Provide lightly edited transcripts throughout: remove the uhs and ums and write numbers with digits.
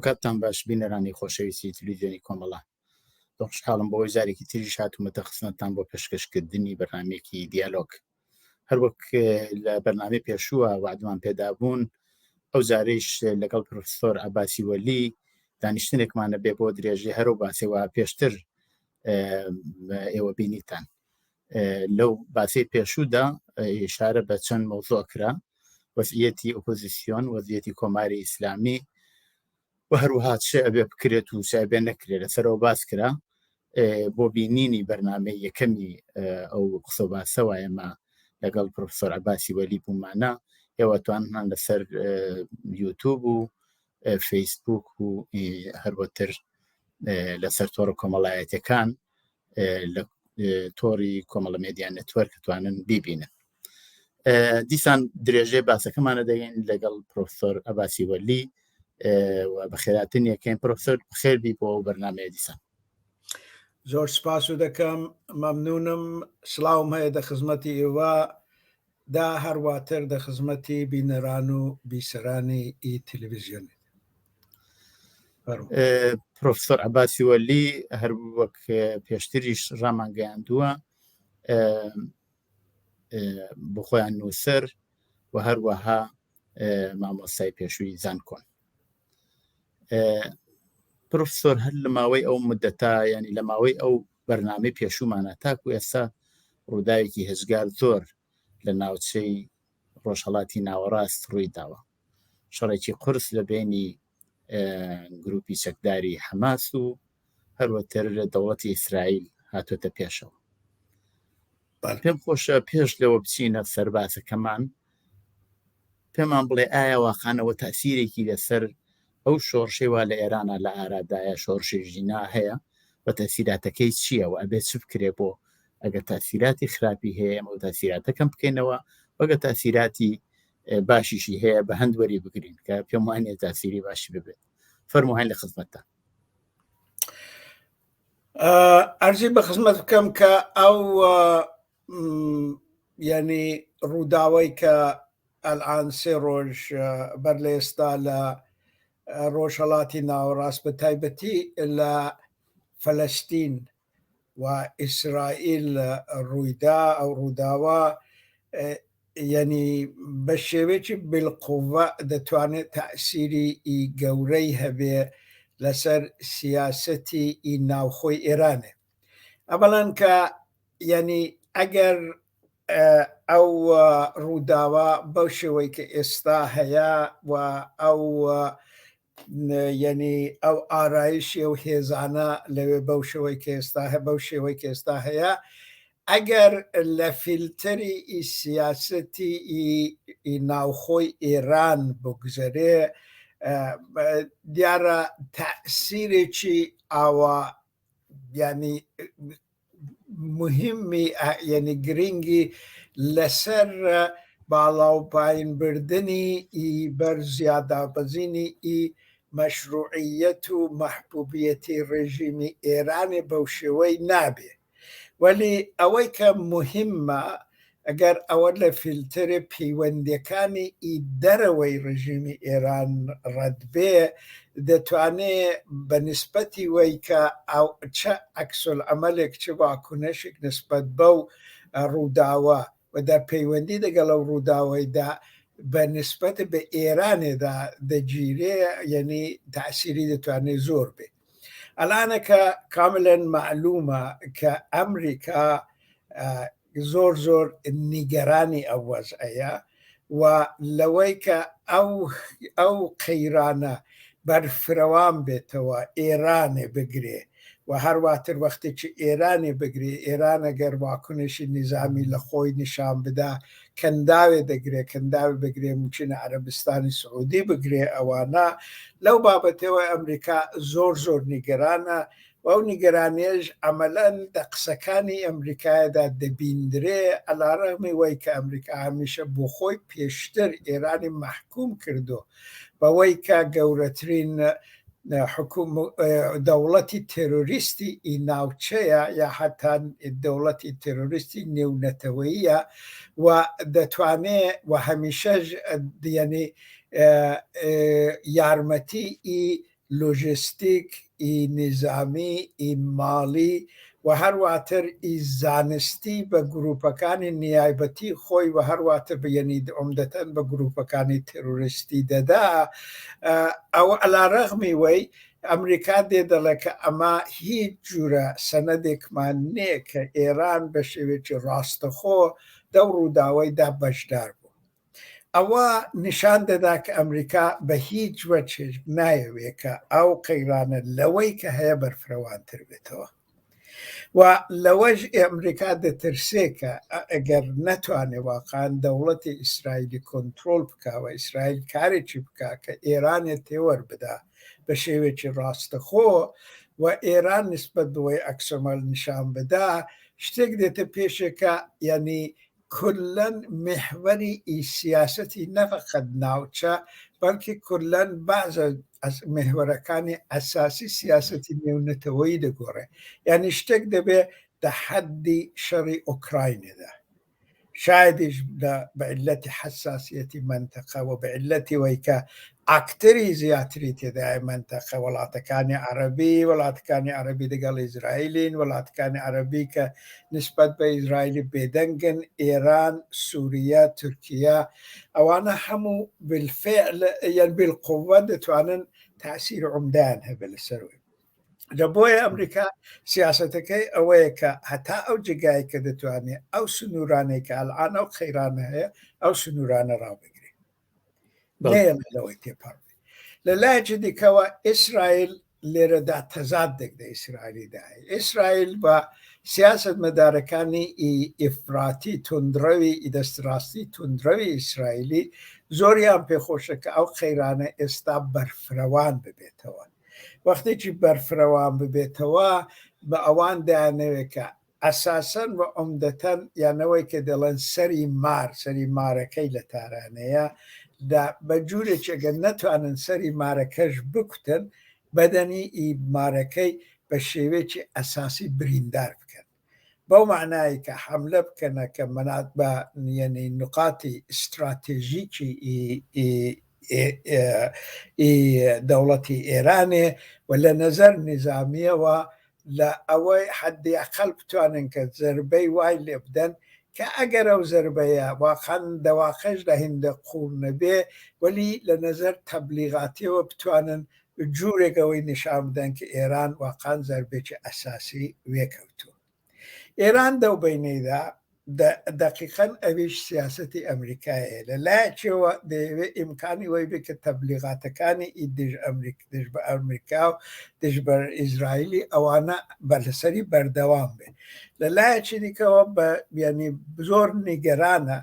ئەوکاتتان باش بینەرانی خۆشەویستی تلویزیۆنی کۆمەڵە. زۆر خۆشحاڵم بەوەی جارێکی تریش هاتوومەتە خزمەتتان بۆ پێشکەشکردنی بەرنامەیەکی دیالۆگ. هەروەک لە بەرنامەی پێشووە وعدمان پێدابوون ئەو جارەیش لەگەڵ پرۆفسۆر عەباسی وەلی دانیشتنێکمانە بێ بۆ درێژەی هەرو باسێوە پێشتر ئێوە بینیتان. لەو باسی پێشوودا ئیشارە بە چەند مەوزوع کرا وەزعیەتی ئۆپۆزیسیۆن وەزعیەتی کۆماری ئیسلامی و هەروەها چ ئەبێ بکرێت و چ ئەبێ نەکرێت لەسەرەوە باس کرا بۆ بینینی بەرنامەی یەکەمی ئەو قسە باسەوە ئێمە لەگەڵ پرۆفسۆر عباسی وەلی بوومانە ئێوە توانمان لەسەر یوتوب و فەیسبوک و هەروەتر لەسەر تۆڕە کۆمەڵایەتەکان لە تۆڕی کۆمەڵە مێدیا نێتوەرک توانن بیبینن دیسان درێژەی باسەکەمانە دەگەین لەگەڵ پرۆفسۆر عەباسی وەلی و بەخێراتن یەکەین پرۆفسۆر بەخێر بی بۆ ئەو بەرنمەیە دیسان. زۆر سپاس و دەکەم مەمنونم سڵاوم هەیە دە خزمەتی ئێوە دا هەرواتر دە خزمەتی بینەران و بیسەرانی ئی تلویزیۆنی. پرۆفسۆر عەباسی وەلی هەر وەک پێشتریش ڕامانگەیاندووە بۆ خۆیان نووسەر و هەروەها مامۆستای پێشووی زانکۆن. پرۆفسۆر هەر لە ماوەی ئەو مدەتا ینی لە ماوەی ئەو بەرنامەی پێشوومانە تاکو ئێستا ڕووداوێکی هێجگار زۆر لە ناوچەی ڕۆژهەڵاتی ناوەڕاست ڕووی داوە شەڕێکی قرس لە بینی گروپی چەکداری حەماس و هەروەتر دەوڵەتی ئیسرائیل هاتۆتە پێشەوە. پێم خۆشە پێش لەوە بچینە سەربازەکەمان پێمان بڵێ ئایا واقعەوە تاسیرێکی لەسەر ئەو شۆڕشەی وا لە ئێرانە لە ئارادایە شۆڕشی ژینا هەیە و تەسیراتەکەی چییە و ئەبێت چ بکرێ بۆ ئەگەر تاسیراتی خراپی هەیە ئەمە تاسیراتەکەم بکەینەوە وەگە تاسیراتی باشیشی هەیە بە هەند وەری بگرین کە پێم وانە تاسیری باشی ببێت فەرموهین لە خزمەتتان. ئەرزی بە خزمەت بکەم کە ئەو یعنی ڕووداوەی کە ئەلعان سێ ڕۆژ بەر لە ئێستا لە ڕۆژهەڵاتی ناوەڕاست بە تایبەتی لە فەلەستین و ئیسرائیل ڕوویدا ئەو ڕووداوە یعنی بە شێوەیەکی بالقوە دەتوانێت تەئسیری ئی گەورەی هەبێ لەسەر سیاسەتی ئی ناوخۆی ئێرانێ ئەوەڵەن کە یعنی ئەگەر ئەو ڕووداوە بەو شێوەی کە ئێستا هەیە و ئەو یعنی ئەو ئارایشی ئەو هێزانە لەوێ بەو شێوەی کە ئێستا هەیە بەو شێوەی کە ئێستا هەیە ئەگەر لە فیلتەری ئی سیاسەتی ئی ناوخۆی ئێران بگوزەرێ دیارە تەسیرێکی ئاوا یعنی مهمی یعنی گرنگی لەسەر باڵا و پاین بردنی ئی بەرز یا دابەزینی ئی مەشروعیەت و مەحبوبیەتی ڕێژیمی ئێرانێ بەو شێوەی نابێ. وەلی ئەوەی کە موهیممە ئەگەر ئەوە لە فیلتەرێ پەیوەندیەکانی ئی دەرەوەی ڕژیمی ئێران ڕەد بێ دەتوانێ بە نیسبەتی وەی کە چ عەکسولعەمەلێک چ واکونەشێک نیسبەت بەو ڕووداوە و دە پەیوەندی دەگەڵ ئەو ڕووداوەیدا بە نیسبەت بە ئێرانێدا دەگیرێ یەنی تەئسیری دەتوانێ زۆر بێ. ئەلانە کە کاملا مەعلومە کە ئەمریکا زۆر زۆر نیگەرانی ئەو وەزعەیە و لەوەی کە ئەو ئەو قەیرانە بەرفرەوان بێتەوە ئێرانێ بگرێ و هەرواتر وەختێکی ئێرانێ بگرێ ئێران ئەگەر واکنشی نیزامی لە خۆی نیشان بدا کەنداوێ دەگرێ کەنداوێ بگرێ ممکنە عەرەبستانی سعودی بگرێ ئەوانە لەو بابەتەوە ئەمریکا زۆر زۆر نیگەرانە و ئەو نیگەرانیەش عەمەلەن دە قسەکانی ئەمریکایەدا دەبیندرێ عەلاڕەغمی وەی کە ئەمریکا هەمیشە بۆ خۆی پێشتر ئێرانی مەحکوم کردو بەوەی کە گەورەترین حکوم دەوڵەتی تێرۆریستی ئی ناوچەیە یا حتا دەوڵەتی تێرۆریستی نێونەتەوەیە و دەتوانێ و هەمیشەش یعنی یارمەتی ئی لۆژستیک، ئی نیزامی، ئی ماڵی و هەرواتر ئی زانستی بە گروپەکانی نیایبەتی خۆی و هەرواتر بە یەنی عومدەتەن بە گروپەکانی تێرۆریستی دەدا، ئەوە عەلا رەغمی وەی ئەمریکا دێ دەڵێ کە ئەمە هیچ جورە سەنەدێکمان نییە کە ئێران بە شێوەیەکی ڕاستەخۆ دەو ڕووداوەی دا بەشدار بوو. ئەوە نیشان دەدا کە ئەمریکا بە هیچ وەجهێک نایەوێ کە ئەو قەیرانە لەوەی کە هەیە بەرفرەوانتر بێتەوە و لەوەش ئەمریکا دەترسێ کە ئەگەر نەتوانێ واقعا دەوڵەتی ئیسرائیلی کۆنترۆڵ بکا و ئیسرائیل کارێکی بکا کە ئێرانێ تێوەر بدا بە شێوەیەکی ڕاستەخۆ و ئێران نسبەت بەوەی عەکسەمەل نیشان بدا شتێک دێتە پێشێ کە یعنی کولەن میحوەری ئی سیاسەتی نە فەقەت ناوچە بەڵکی کولەن بەعزە ئەز میحوەرەکانی ئەساسی سیاسەتی نێونەتەوەیی دەگۆڕێ یانی شتێک دەبێ دە حەدی شەڕی ئۆکراینێدا شایدیش لە بە عیللەتی حەساسیەتی مەنتەقە و بە عیللەتی وەی کە ئاکتەری زیاتری تێدایە مەنتەقە وڵاتەکانی عەرەبی وڵاتەکانی عەرەبی دەگەڵ ئیسرائیلین وڵاتەکانی عەرەبی کە نسبەت بە ئیسرائیلی بێدەنگن ئێران سووریا تورکیا ئەوانە هەموو بالفعل یان بالقوە دەتوانن تاسیر عمدەیان هەبێت لەسەر جا بۆیە ئەمریکا سیاسەتەکەی ئەوەیە کە هەتا ئەو جێگای کە دەتوانێت ئەو سنوورانەی کە ئەلعان ئەو قەیرانە هەیە ئەو سنوورانە ڕابگرێت نەیەڵێ لەوەی تێپەڕ بێت. لە لایەکی دیکەوە ئیسرائیل لێرەدا تەزادێک دە ئیسرائیلیدا هەیە. ئیسرائیل بە سیاسەتمەدارەکانی ئی ئیفراتی توندڕەوی ئی دەستڕاستی توندڕەوی ئیسرائیلی زۆریان پێخۆشە کە ئەو قەیرانە ئێستا بەرفرەوان ببێتەوە. وەختێکی بەرفرەوان ببێتەوە بە ئەوان دەیانەوێت کە ئەساسەن و عومدەتەن یان ئەوەی کە دەڵێن سەری مار، سەری مارەکەی لە تارانەیە، دا بە جورێکی ئەگەر نەتوانن سەری مارەکەش بکوتن، بەدەنی ئی مارەکەی بە شێوەیەکی ئەساسی بریندار بکەن. بەو مەعنایەی کە حەملە بکەنە کە مەنات بە یەنی نوقاتی ئیستراتێژیکی ئی ئی ئی دەوڵەتی ئێرانێ و لە نەزەر نیزامییەوە لە ئەوەی حەدی ئەقەل بتوانن کە زەربەی وای لێ بدەن کە ئەگەر ئەو زەربەیە واقعەن دە واقعیشدا هیندە قووڵ نەبێ وەلی لە نەزەر تەبلیغاتیەوە بتوانن جوورێک ئەوەی نیشان بدەن کە ئێران واقعەن زەربێکی ئەساسی وێ کەوتووە. ئێران دەو بەینەیدا دەقیقەن ئەویش سیاسەتی ئەمریکایە لە لایەکیەوە دەیەوێ ئیمکانی وەی بێ کە تەبلیغاتەکانی ئی دژ ئەمریک دژ بە ئەمریکا و دژ بە ئیسرائیلی ئەوانە بە لەسەری بەردەوام بێ لە لایەکی دیکەوە بە یعنی زۆر نیگەرانە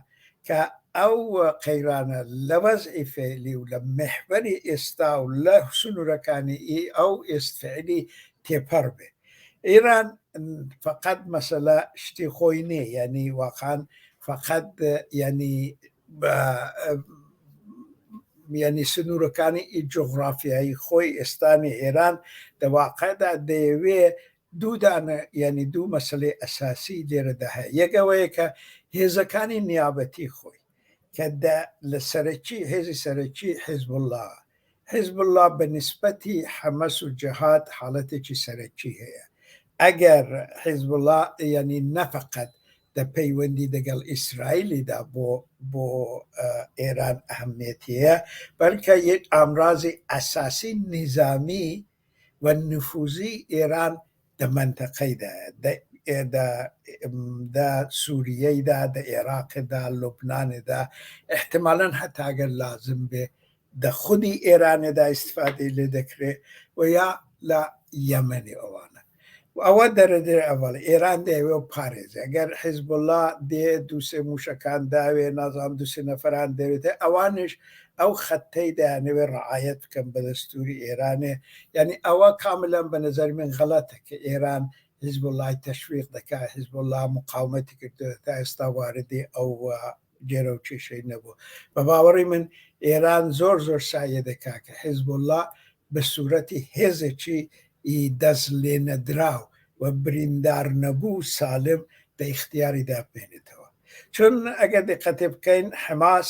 کە ئەو قەیرانە لە وەزعی فعلی و لە محوەری ئێستا و لە سنوورەکانی ئی ئەو ئێست فعلی تێپەڕ بێ ئێران فقط مەسەلە شتی خۆی نییە یعنی واقعا فقط یعنی یعنی سنوورەکانی جوغرافیایی خۆی ئێستانی ئێران دە واقعدا دەیەوێ دوو دانە یعنی دوو مەسلەی ئەساسی لێرەدا هەیە یەک ئەوەیە کە هێزەکانی نیابەتی خۆی کە دە لە سەرەکی هێزی سەرەکی حیزبوڵڵا حیزبوڵڵا بە نیسبەتی حەمەس و جەهاد حاڵەتێکی سەرەکی هەیە. ئەگەر حیزبوڵڵا یانی نەفەقەت دە پەیوەندی دەگەڵ ئیسرائیلیدا بۆ بۆ ئێران ئەهەمیەتی هەیە، بەلکە یەک ئامرازی ئەساسی نیزامی و نفوزی ئێران دە مەنتەقەیدایە، دە دە دە سووریەیدا، دە ئێراقێدا، لوبنانێدا، ئیحتمالەن حەتا گەر لازم بێ دە خودی ئێرانێدا ئیستفادەی لێ دەکرێ و یا لە یەمەنی ئەوانە و ئەوە دەرەجەی ئەوەڵ ئێران دەیەوێ و پارێزێ ئەگەر حیزبوڵڵا دێ دووسێ مووشەکان داوێ نازانم دووسێ نەفەران دەوێتێ ئەوانیش ئەو خەتەی دەیانەوێ ڕعایەت بکەن بە دەستووری ئێرانێ یعنی ئەوە کاملا بە نظر من غەڵەتە کە ئێران حیزبوڵڵای تەشویق دەکا حیزبوڵڵا مقاومەتی کردووە تا ئێستا واردی ئەو گێرە و کێشەی نەبوو. بە باوەڕی من ئێران زۆر زۆر سەعیە دەکا کە حیزبوڵڵا بە سوورەتی هێزێکی ی دەست لێنەدراو و بریندار نەبوو سالم دە ئیختیاریدا بمێنێتەوە. چون ئەگەر دیقەتێ بکەین حەماس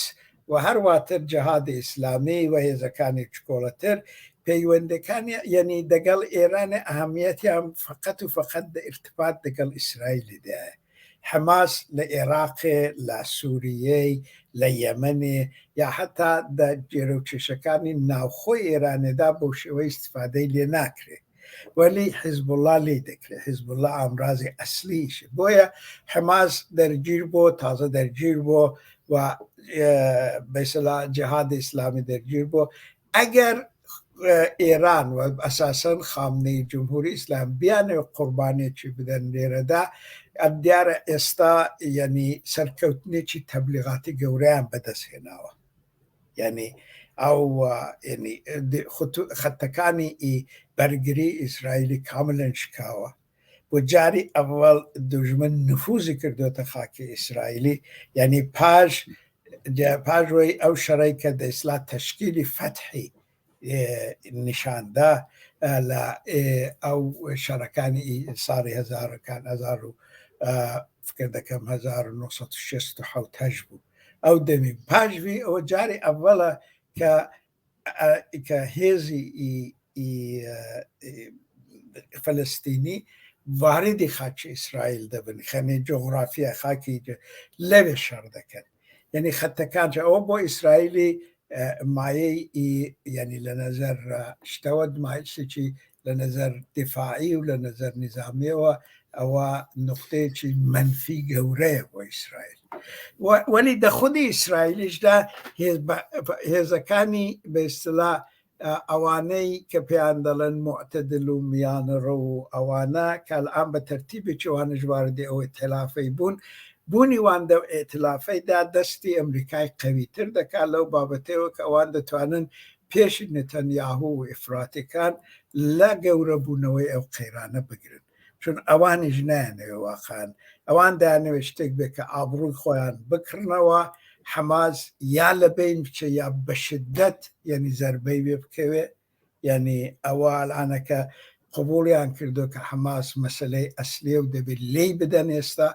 و هەرواتر جەهادی ئیسلامی و هێزەکانی چکۆڵەتر پەیوەندەکانی یعنی دەگەڵ ئێران ئەهمیەتیان فقط و فقط دە ئیرتبات دەگەڵ ئیسرائیلی دایە. حەماس لە ئێراقێ، لە سووریەی، لە یەمەنێ یا حەتا دە گێرە و کێشەکانی ناوخۆی ئێرانێدا بەو شێوەی ئیستفادەی لێ ناکرێ. وەلی حیزبوڵڵا لێی دەکرێ. حیزبوڵڵا ئامرازی ئەسلییشە. بۆیە حەماس دەرگیر بۆ، تازە دەرگیر بۆ و بە ئیستلاح جیهادی ئیسلامی دەرگیر بۆ. ئەگەر ئێران و ئەساسەن خامنەی جمهوری ئیسلام بیانەوێ قوربانێکی بدەن لێرەدا، دیارە ئێستا یعنی سەرکەوتنێکی تەبلیغاتی گەورەیان بەدەست هێناوە. یعنی ئەو یعنی خەتەکانی بەرگری ئیسرائیلی کاملەن شکاوە. بۆ جاری ئەوەڵ دوژمن نفوزی کردوێتە خاکی ئیسرائیلی، یعنی پاش پاژۆی ئەو شەڕی کە دەیسلا تەشکیلی فەتحی نیشاندا لە ئەو شەڕەکانی ساڵی هەزارەکان هەزار و فکر دەکەم 1967 هەش بوو ئەو دەمی پاژوی ئەوە جاری ئەوەڵە کە کە هێزی فلستینی واردی خاکی ئیسرائیل دەبن، خەنێ جۆغرافیا خاکی لەوێ شەڕ دەکەن. یعنی خەتەکان ئەوە بۆ ئیسرائیلی مایەی یعنی لە نەزەر شتەوە مایسێکی لە نەزەر دیفاعی و لە نەزەر نیزامیەوە ئەوە نقطەیەکی منفی گەورەیە بۆ ئیسرائیل. وەلی دە خودی ئیسرائیلیشدا هێزەکانی بە ئیستلا ئەوانەی کە پێیان دەڵێن معتدل و میانەڕە و ئەوانە کە الان بە تەرتیبێکی ئەوانەش واردی ئەو ئیتلافەی بوون، بوونی وان دەو ئیتلافەیدا دەستی ئەمریکای قەویتر دەکات لەو بابەتەوە کە ئەوان دەتوانن پێشی نتەنیاهو و ئیفراتەکان لە گەورەبوونەوەی ئەو قەیرانە بگرن، چون ئەوانیش نایانەوێ واقعا ئەوان دەیانەوێت شتێک بێت کە ئابڕووی خۆیان بکڕنەوە، حەماس یا لە بین بچێ یا بە شدەت یعنی زەربەی وێ بکەوێ. یعنی ئەوە ئەلانەکە قبوڵیان کردو کە حەماس مەسلەی ئەسلیە و دەبێت لێی بدەن ئێستا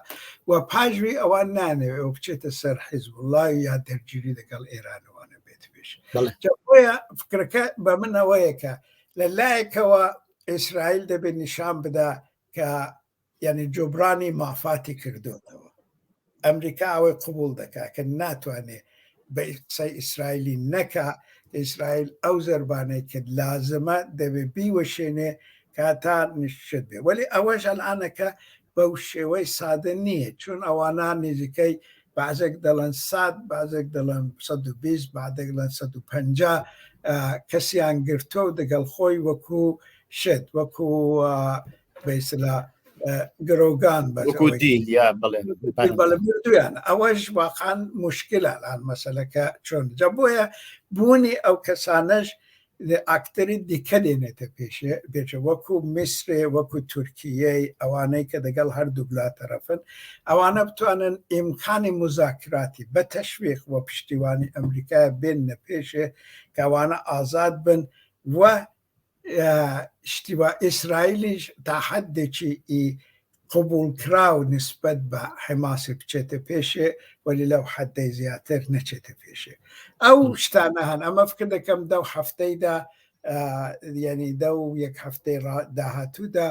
و پاژوی ئەوان نانەوێ ئەو بچێتە سەر حیزبوڵڵا یا دەرگیری لەگەڵ ئێرانەوانە بێت پێش. بۆیە فکرەکە بە من ئەوەیە کە لە لایەکەوە ئیسرائیل دەبێت نیشان بدا کە یعنی جوبرانی مافاتی کردوتەوە. ئەمریکا ئەوەی قبول دەکات کە ناتوانێت بە قسەی ئیسرائیلی نەکا، ئیسرائیل ئەو زەربانەی کە لازمە دەبێ بیوەشێنێ کە تا نیشت بێ. وەلی ئەوەش ئەلئانەکە بەو شێوەی سادە نییە، چون ئەوانە نزیکەی بەعزێک دەڵێن ساد، بەعزێک دەڵێن 120، بەعدێک دەڵێن 150 کەسیان گرتووە و دەگەڵ خۆی وەکو شت وەکو بەیسلا گرۆگان وەکو دیل یا بڵێ بەڵێ مردویان. ئەوەش واقعا مشکلە الان مەسەلەکە چۆن جا بۆیە بوونی ئەو کەسانەش ئاکتەری دیکە دێنێتە پێشێ پێشە وەکو میسرێ وەکو تورکیەی ئەوانەی کە دەگەڵ هەردوو لا تەرەفن ئەوانە بتوانن ئیمکانی مزاکراتی بە تەشویق و پشتیوانی ئەمریکای بێننە پێشێ کە ئەوانە ئازاد بن و شتی وا ئیسرائیلیش تا حدێکی ئی قبوڵکراو نسبەت بە حەماسی بچێتە پێشێ، وەلی لەو حدەی زیاتر نەچێتە پێشێ. ئەو شتانە هەن. ئەمە فکر دەکەم دەو هەفتەیدا، یعنی دەو یەک هەفتەی داهاتوودا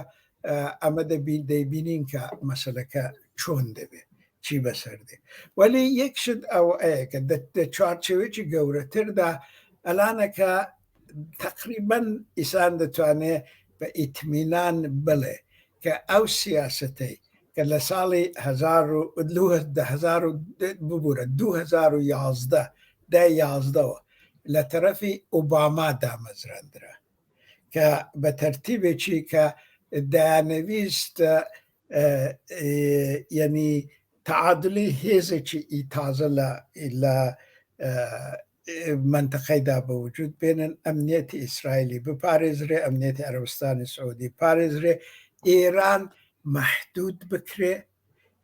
ئەمە دەبینین کە مەسەلەکە چۆن دەبێت، چی بەسەر دێ. وەلی یەک شت ئەو ئەیە کە دە چوارچێوەیەکی گەورەتردا ئەلانەکە تقریبا ئیسان دەتوانێت بە ئیتمینان بڵێ کە ئەو سیاسەتەی کە لە ساڵی هەزار و هەزار و ببوورە 2011 دە یازدەوە لە تەرەفی ئۆباما دامەزراندرا کە بە تەرتیبێکی کە دەیانەویست یعنی تعادلی هێزێکی ئی تازە لە منتەقەیدا بە وجود بێنن، ئەمنیەتی ئیسرائیلی بپارێزرێ، ئەمنیەتی عەرەبستانی سعودی پارێزرێ، ئێران مەحدود بکرێ،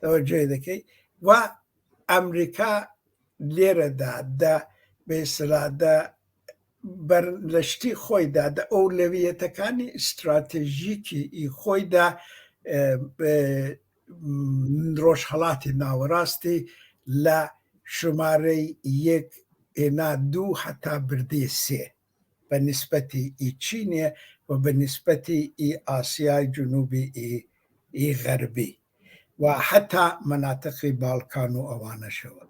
تەوەجێ دەکەی و ئەمریکا لێرەدا دە بە ئیسرا دە بەر لە شتی خۆیدا دە ئەولەویەتەکانی ئیستراتێژیکی ئی خۆیدا ڕۆژهەڵاتی ناوەڕاستی لە شمارەی یەک هێنا دوو هەتا بردێ سێ. بە نیسبەتی ئی چینێ و بە نیسبەتی ئی ئاسیای جنوبی ئی ئی غەربی و حەتا مەناتقی باڵکان و ئەوانەشەوە.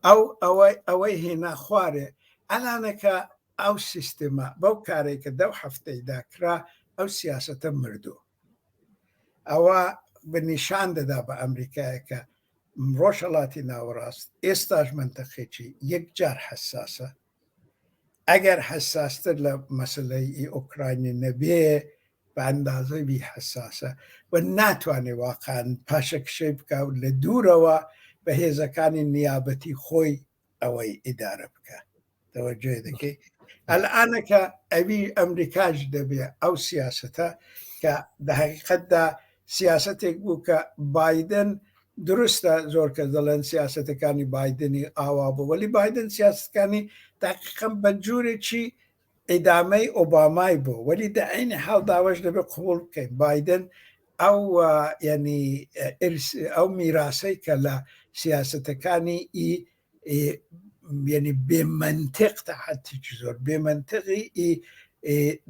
ئەو ئەوەی ئەوەی هێنا خوارێ ئەلانەکە ئەو سیستمە بەو کارەی کە دەو هەفتەیدا کرا ئەو سیاسەتە مردوو. ئەوە بە نیشان دەدا بە ئەمریکایە کە ڕۆژهەڵاتی ناوەڕاست ئێستاش مەنتەقێکی یەکجار حەساسە ئەگەر حەساستر لە مەسلەی ئی ئۆکراینی نەبێ بە ئەندازەی بی حەساسە و ناتوانێ واقعا پاشەکشەی بکا و لە دوورەوە بە هێزەکانی نیابەتی خۆی ئەوەی ئیدارە بکە تەوەجۆ دەکەی ئەلئانەکە ئەوی ئەمریکاش دەبێ ئەو سیاستە کە دە حقیقەتدا سیاستێک بوو کە بایدن درستە زۆر کەس دەڵێن سیاستەکانی بایدنی ئاوا بوو وەلی بایدن سیاستەکانی تاقیقەم بە جورێکی ئیدامەی ئۆبامای بوو وەلی دە عینی حاڵ داوەش دەبێت قبوڵ بکەین بایدن ئەو یعنی ئەو میراسەی کە لە سیاستەکانی ئی یعنی بێمەنتق تا حدێکی زۆر بێمەنتقی ئی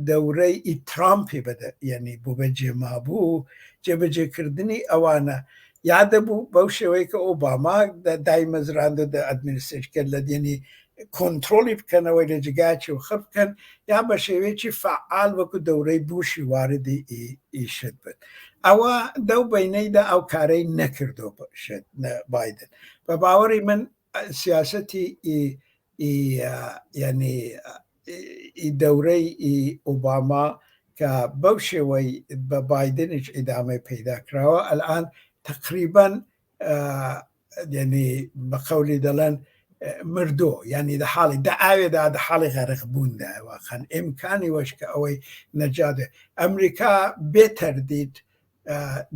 دەورەی ئی ترامپی بەدە یعنی بۆ بەجێ مابوو جێبەجێکردنی ئەوانە یا دەبوو بەو شێوەیە کە ئۆباما دایمەزراندە دە ئەدمنسترێت کرد لە دێنی کۆنترۆڵی بکەنەوەی لە جگاچی و خڕ بکەن یا بە شێوەیەکی فعال وەکو دەورەی بوشی واردی ئیشت بن ئەوە دەو بینەیدا ئەو کارەی نەکردۆ شت بایدن بە باوەڕی من سیاسەتی ینی دەورەی ئۆباما کە بەو شێوەی بە بایدنیش ئیدامەی پەیدا کراوە ئەلان تقریبان یعنی بە قەولی دەڵێن مردۆ یعنی دە حاڵی دە ئاوێدا دە حاڵی غەرق بووندا واقعا ئیمکانی وەش کە ئەوەی نەجاتێ ئەمریکا بێ تەردید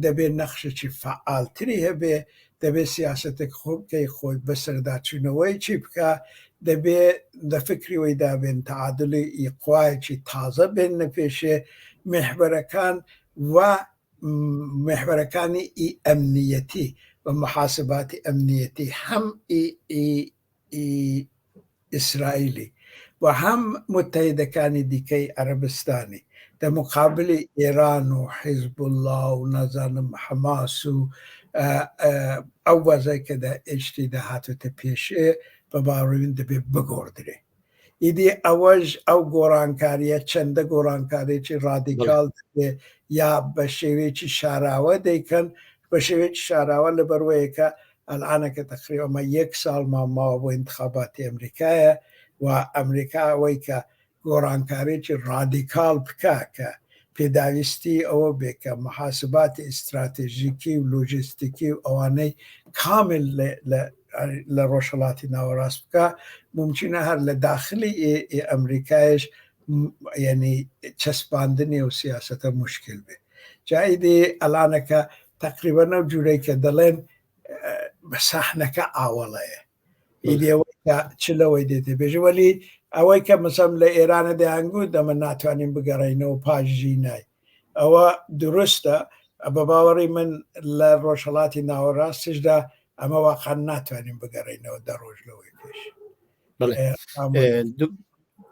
دەبێت نەخشێکی فعالتری هەبێ دەبێت سیاستێک خۆ بکەی خۆی بەسەرداچوونەوەی چی بکە دەبێ لە فکری وەی دابێن تعادلی ئیقوایەکی تازە بێننە پێشێ محوەرەکان و محوەرەکانی ئی ئەمنیەتی و محاسباتی ئەمنیەتی هەم ئی ئی ئی ئیسرائیلی و هەم متحدەکانی دیکەی عەرەبستانی دە مقابلی ئێران و حیزبوڵڵا و نازانم حەماس و ئەو وەزای کە دە ئێشتیدا هاتوتە پێشێ بە باوەڕی من دەبێ بگۆڕدرێ. ئیدی ئەوەش ئەو گۆڕانکاریە چەندە گۆڕانکاریی ڕادیکاڵ دەبێ یا بە شێوەیەکی شاراوە دەیکەن بە شێوەیەکی شاراوە لەبەروەیە کە ئەلعانەکە تەقریبا ئەمە یەک ساڵمان ماوە بۆ ئینتخاباتی ئەمریکایە و ئەمریکا ئەوەی کە گۆڕانکاریی ڕادیکاڵ بکا کە پێداویستی ئەوە بێ کە محاسباتی ئیستراتێژیکی و لۆجستیکی و ئەوانەی کامل لە ڕۆژهەڵاتی ناوەڕاست بکا مومکینە هەر لە داخلی ئەمریکایش یعنی چەسپاندنی و سیاسەتە مشکل بێ جا ئیدی ئەلانەکە تقریبا ئەو جورەی کە دەڵێن بە ساحنەکە ئاوەڵەیە ئیدی ئەوەی کە چ لەوەی دێتێ بێژە وەلی ئەوەی کە مەسەم لە ئێرانە دەیانگوت دەمە ناتوانین بگەڕێینەوە پاش ژینای ئەوە دروستە بە باوەڕی من لە ڕۆژهەڵاتی ناوەڕاستیشدا ئەمە واقعا ناتوانین بگەڕێینەوە دە ڕۆژ لەوەی پێش.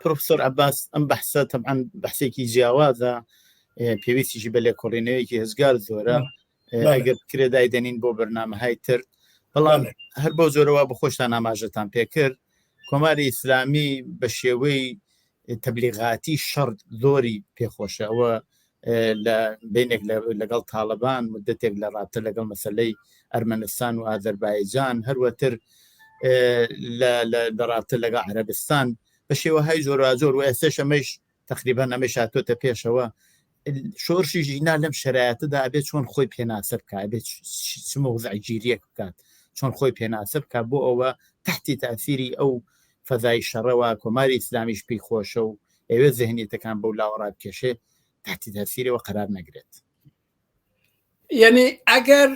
پرۆفسۆر عباس ئەم بەحسە تەبعەن بەحسێکی جیاوازە پێویستیشی بە لێکۆڵینەوەیەکی هزگار زۆرە ئەگەر بکرێ دایدەنین بۆ بەرنامەهای تر بەڵام هەر بۆ زۆرەوە بە خۆشتان ئاماژەتان پێکرد کۆماری ئیسلامی بە شێوەی تەبلیغاتی شەڕ زۆری پێخۆشە ئەوە لە بینێک لەگەڵ تاالبان مدەتێک لە ڕابتە لەگەڵ مەسلەی ئەرمەنستان و ئازەربایجان هەروەتر لە ڕابتە لەگەڵ عەربستان بە شێوەهای جۆراجۆر و ئێستش ئەمەش تقریبا ئەمەش هاتۆتە پێشەوە شۆرشی ژینا لەم شرایەتەدا ئەبێت چۆن خۆی پێناسە بکە ئەبێت چ مەوزعگیریەک بکات چۆن خۆی پێناسە بکات بۆ ئەوە تحتی تاسیری ئەو فەزای شەڕەوە کۆماری ئیسلامیش پێی خۆشە و ئەوێ زهنیەتەکان بەو لاوە ڕابکێشێ تحتی تاسیرەوە قەرار نەگرێت. یعنی ئەگەر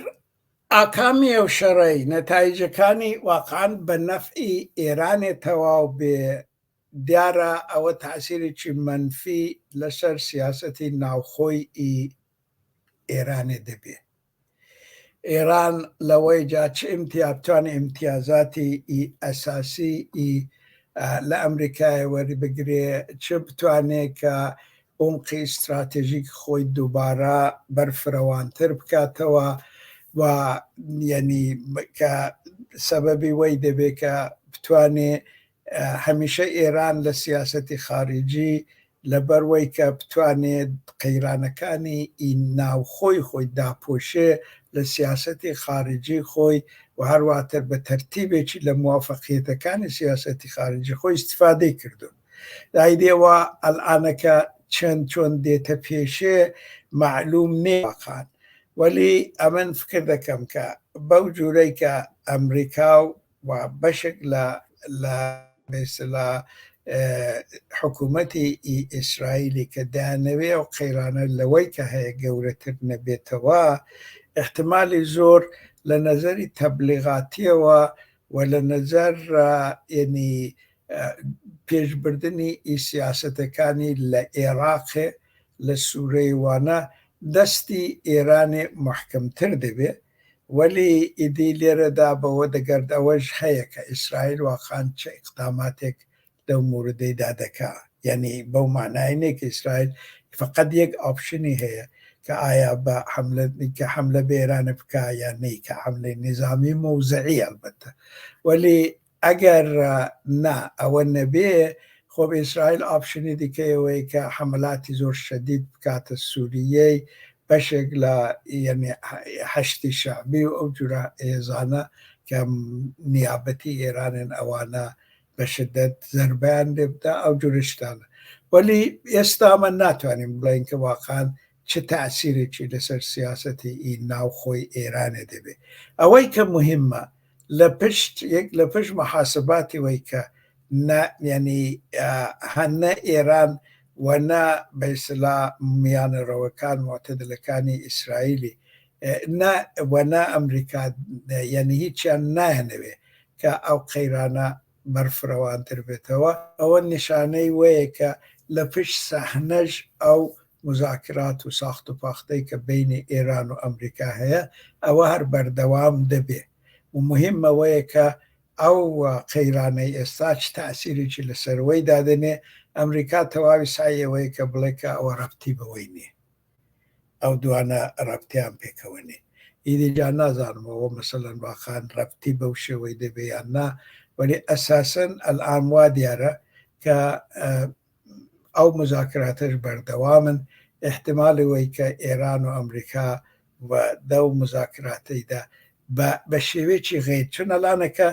ئاکامی ئەو شەڕەی نەتایجەکانی واقعا بە نەفعی ئێرانێ تەواو بێ دیارە ئەوە تاسیرێکی مەنفی لەسەر سیاسەتی ناوخۆی ئی ئێرانێ دەبێ. ئێران لەوەی جا چ ئیمتیا بتوانێ ئیمتیازاتی ئی ئەساسی ئی. لە ئەمریکای وەری بگرێ، چ بتوانێ کە عومقی ئیستراتێژیک خۆی دووبارە بەرفرەوانتر بکاتەوە و یەنی کە سەبەبی وەی دەبێ کە بتوانێ هەمیشە ئێران لە سیاسەتی خاریجی لەبەر وەی کە بتوانێت قەیرانەکانی ئی ناوخۆی خۆی داپۆشێ لە سیاسەتی خاریجی خۆی و هەرواتر بە تەرتیبێکی لە موافقیەتەکانی سیاسەتی خاریجی خۆی ئیستفادەی کردوون. دایدێوە ئەلئانەکە چەند چۆن دێتە پێشێ مەعلوم نێ واقعا. وەلی ئەمن فکر دەکەم کە بەو جورەی کە ئەمریکا و بەشێک لە لە بە ئیستلاح حکوومەتی ئیسرائیلی کە دەیانەوێ ئەو قەیرانە لەوەی کە هەیە گەورەتر نەبێتەوە، ئیحتمالی زۆر لە نەزەری تەبلیغاتیەوە و لە نەزەر یەنی پێشبردنی ئی سیاسەتەکانی لە ئێراقێ لە سوورەی وانە دەستی ئێرانێ موحکەمتر دەبێ. وەلی ئیدی لێرەدا بەوە دەگەرد ئەوەش هەیە کە ئیسرائیل واقعەن چ ئیقداماتێک لەو موردەیدا دەکا. یەنی بەو مەعنای نیە کە ئیسرائیل فەقەت یەک ئاپشنی هەیە کە ئایا بە حەملە کە حەملە بە ئێرانە بکا یا نەیکا، حەملەی نیزامی مەوزعی ئەلبەتە. وەلی ئەگەر نا ئەوە نەبێ خۆ ئیسرائیل ئاپشنی دیکەی ئەوەیە کە حەمەلاتی زۆر شەدید بکاتە سووریەی بەشێک لە یەنی حەشدی شەعبی و ئەو جورە هێزانە کە نیابەتی ئێرانن ئەوانە بە شدەت زەربەیان لێ بدا ئەو جورە شتانە. وەلی ئێستا ئەمە ناتوانین بڵێین کە واقعا چ تەئسیرێکی لەسەر سیاسەتی ئی ناوخۆی ئێرانێ دەبێ. ئەوەی کە موهیمە لە پشت یەک لە پشت محاسباتی وەی کە نە یەنی هە نە ئێران و نە بە ئیستلاح میانەڕەوەکان موعتەدلەکانی ئیسرائیلی نە و نە ئەمریکا یەنی هیچیان نایانەوێ کە ئەو قەیرانە بەرفرەوانتر بێتەوە. ئەوە نیشانەی وەیە کە لە پشت سەحنەش ئەو موزاکرات و ساخت و پاختەی کە بەینی ئێران و ئەمریکا هەیە ئەوە هەر بەردەوام دەبێ و موهیم ئەوەیە کە ئەو قەیرانەی ئێستا چ تەئسیرێکی لەسەر وەی دادەنێ. ئەمریکا تەواوی سەعی ئەوەیە کە بڵێ کە ئەوە ڕەبتی بەوەی نییە، ئەو دوانە ڕەبتیان پێکەوە نییە. ئیدی جا نازانم ئەوە مەسەلەن واقعا ڕەبتی بەو شێوەی دەبێ یان نا، وەلی ئەساسەن ئەلئان وا دیارە کە ئەو مزاکراتەش بەردەوامن، ئیحتیمالی وەی کە ئێران و ئەمریکا و دەو مزاکراتەیدا بە بە شێوەیەکی غەیر چون ئەلانەکە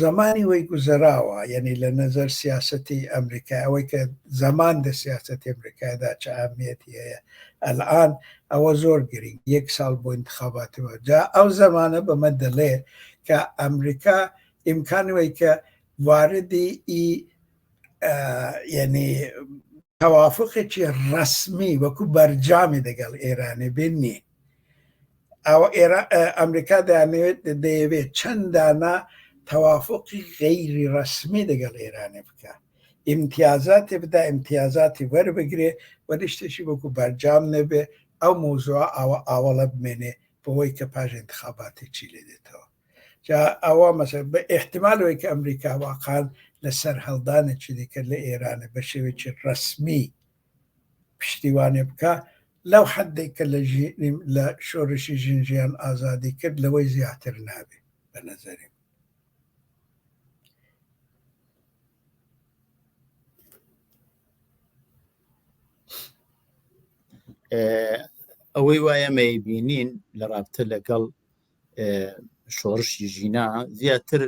زەمانی وەی گوزەراوە یەنی لە نەزەر سیاسەتی ئەمریکا ئەوەی کە زەمان دە سیاسەتی ئەمریکادا چ ئەهمیەتی هەیە ئەلئان ئەوە زۆر گرینگ یەک ساڵ بۆ ئینتخاباتی وە جا ئەو زەمانە بەمە دەڵێ کە ئەمریکا ئیمکانی وەی کە واردی ئی یعنی تەوافقێکی ڕەسمی وەکو بەرجامی دەگەڵ ئێرانێ بێ نییە. ئەوە ئەمریکا دەیانەوێت دەیەوێت چەند دانە تەوافقی غەیری ڕەسمی دەگەڵ ئێرانێ بکە، ئیمتیازاتی بدا، ئیمتیازاتی وەربگرێ، وەلی شتێکی وەکو بەرجام نەبێ، ئەو مەوزوعە ئاوە ئاوەڵە بمێنێ بەوەی کە پاش ئینتخاباتی چی لێ دێتەوە. جا ئەوە مەسەل بە ئیحتیمال ئەوەی کە ئەمریکا واقعا لە سەرهەڵدانێکی دیکە لە ئێرانە بە شێوەیەکی ڕەسمی پشتیوانێ بکا لەو حەدەی کە لە لە شۆرشی ژن ژیان ئازادی کرد لەوەی زیاتر نابێ بە نەزەری من. ئەوەی وایە مەیبینین لە ڕابتە لەگەڵ شۆڕشی ژینا زیاتر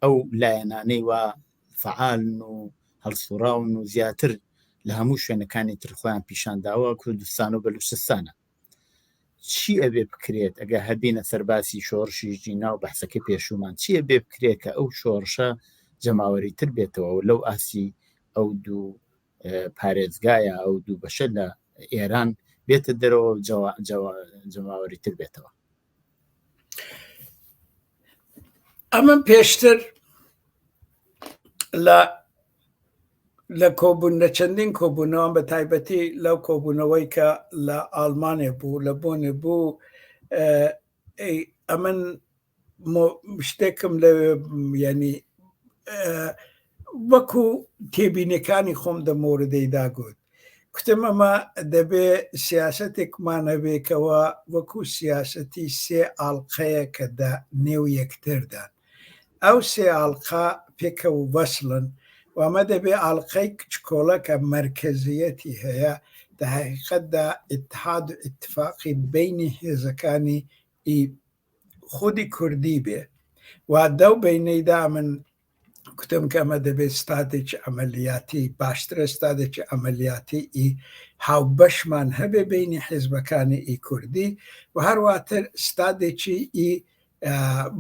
ئەو لایەنانەی وا فعالن و هەڵسوڕاون و زیاتر لە هەموو شوێنەکانی تر خۆیان پیشانداوە کوردستان و بەلوچستانە. چی ئەبێ بکرێت ئەگە هەبینە سەرباسی شۆڕشی ژینا و بەحسەکەی پێشوومان چی ئەبێ بکرێت کە ئەو شۆڕشە جەماوەری تر بێتەوە و لەو ئاسی ئەو دوو پارێزگایە ئەو دوو بەشە لە ئێران بێتە دەرەوە جەماوەری تر بێتەوە؟ ئەمە پێشتر لە لە کۆبوون لە چەندین کۆبوونەوە بە تایبەتی لەو کۆبوونەوەی کە لە ئاڵمانێ بوو لە بۆنێ بوو ئەمن شتێکم لەوێ ینی وەکو تێبینەکانی خۆم دە مۆردەیدا گوت کوتم ئەمە دەبێ سیاسەتێکمان هەبێ کەوا وەکو سیاسەتی سێ ئاڵقەیە کە دە نێو یەکتردان. ئەو سێ ئاڵقە پێکەوە وەسڵن و ئەمە دەبێ ئاڵقەی چکۆڵە کە مەرکەزیەتی هەیە دە حەقیقەتدا ئیتحاد و ئیتفاقی بەینی هێزەکانی ئی خودی کوردی بێ و دەو بەینەیدا من کوتم کە ئەمە دەبێت ستادێکی عەمەلیاتی باشترە ستادێکی عەمەلیاتی ئی هاوبەشمان هەبێ بینی حیزبەکانی ئی کوردی و هەرواتر ستادێکی ئی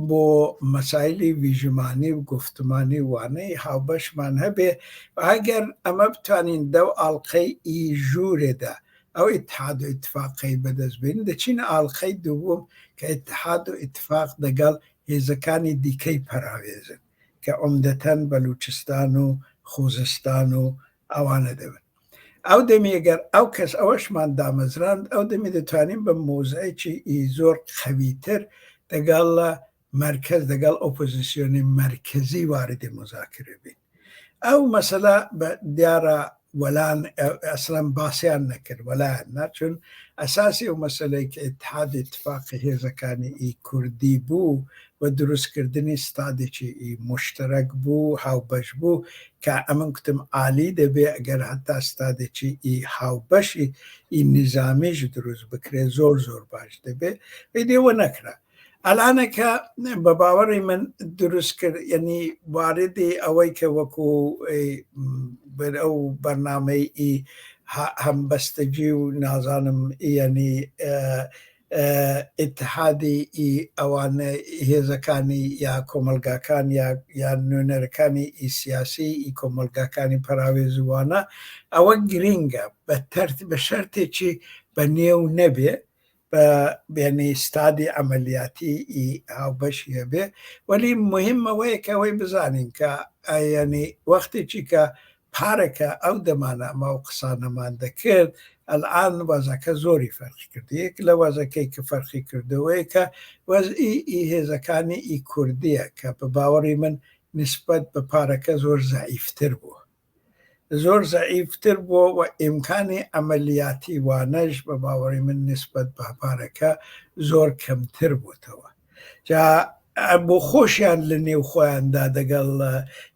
بۆ مەسایلی ویژمانی و گفتمانی وانەی هاوبەشمان هەبێ ئەگەر ئەمە بتوانین دەو ئاڵلقەی ئی ژوورێدا ئەو ئیتحاد و ئیتفاقەی بەدەست بێنین دەچینە ئاڵلقەی دووەم کە ئیتحاد و ئیتفاق دەگەڵ هێزەکانی دیکەی پەراوێزن کە عومدەتەن بەلوچستان و خوزستان و ئەوانە دەبن. ئەو دەمی گەر ئەو کەس ئەوەشمان دامەزراند ئەو دەمی دەتوانین بە مۆزعێکی ئی زۆر قەویتر دەگەڵ مەرکەز دەگەڵ ئۆپۆزیسیۆنی مەرکەزی واردی موزاکرە بین. ئەو مەسەلە بە دیارە وەلان ئەسڵەن باسیان نەکرد وەلایان نا چون ئەساسی ئەو مەسەلەی کە ئیتحاد ئیتفاقی هێزەکانی ئی کوردی بوو و دروستکردنی ستادێکی ئی موشتەرەک بوو هاوبەش بوو کە ئەمن کوتم عالی دەبێ ئەگەر هەتا ستادێکی ئی هاوبەشی ئی نیزامیش دروست بکرێ زۆر زۆر باش دەبێ ئیدی وە نەکرا ئەلانەکە بە باوەڕی من دروست کرد یعنی واردی ئەوەی کە وەکو ئەو بەرنامەی ئی هەمبەستەگی و نازانم یعنی ئیتحادی ئی ئەوانە هێزەکانی یا کۆمەلگاکان یا یان نوێنەرەکانی ئی سیاسی ئی کۆمەلگاکانی پەراوێزوانە ئەوە گرینگە بە تەرت بە شەرتێکی بە نێو نەبێ بە یعنی ستادی عەمەلیاتی ئی هاوبەشی هەبێ وەلی مهم ئەوەیە کە ئەوەی بزانین کە یعنی وەختێکی کە پارەکە ئەو دەمانە ئەمە ئەو قسانەمان دەکرد ئەلئان وەزەکە زۆری فەرقی کرد یەک لە وەزەکەی کە فەرقی کردەوەی کە وەزئی ئی هێزەکانی ئی کوردیە کە بە باوەڕی من نسبەت بە پارەکە زۆر زەعیفتر بووە زۆر زەعیفتر بووە و ئیمکانی عەمەلیاتی وانەش بە باوەڕی من نیسبەت بە پارەکە زۆر کەمتر بووتەوە. جا بۆ خۆشیان لە نێو خۆیاندا دەگەڵ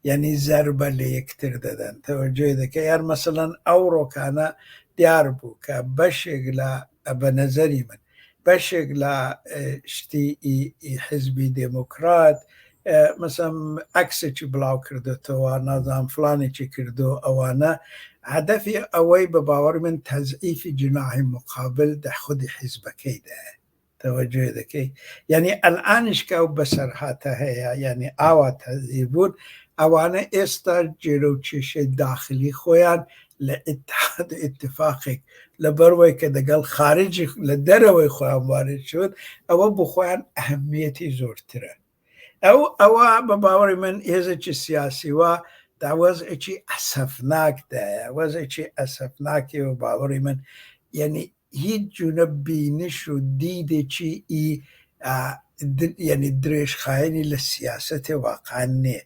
یعنی زەربە لە یەکتر دەدەن تەوەجۆی دەکە یان مەسەلەن ئەو ڕۆکانە دیار بوو کە بەشێک لە بە نەزەری من بەشێک لە شتی حزبی دێموکرات مەسەم عەکسێکی بڵاو کردێتەوە نازان فلانێکی کردو ئەوانە هەدەفی ئەوەی بە باوەڕ من تەزعیفی جناحی مقابل دە خودی حیزبەکەیدایە تەوەجۆ دەکەی یعنی ئەلئانیش کە ئەو بەسەرهاتە هەیە یعنی ئاوا تەزیف بوون ئەوانە ئێستا جێرە و کێشەی داخلی خۆیان لە ئیتحاد و ئیتفاقێک لەبەروەی کە دەگەڵ خارجی لە دەرەوەی خۆیان وارد شون ئەوە بۆ خۆیان ئەهمیەتی زۆرترە ئەو ئەوە بە باوەڕی من هێزێکی سیاسی وا دا وەزعێکی ئەسەفناکدایە وەزعێکی ئەسەفناکی و باوەڕی من یعنی هیچ جونە بینش و دیدێکی ئی یعنی درێژخایەنی لە سیاسەتێ واقعا نییە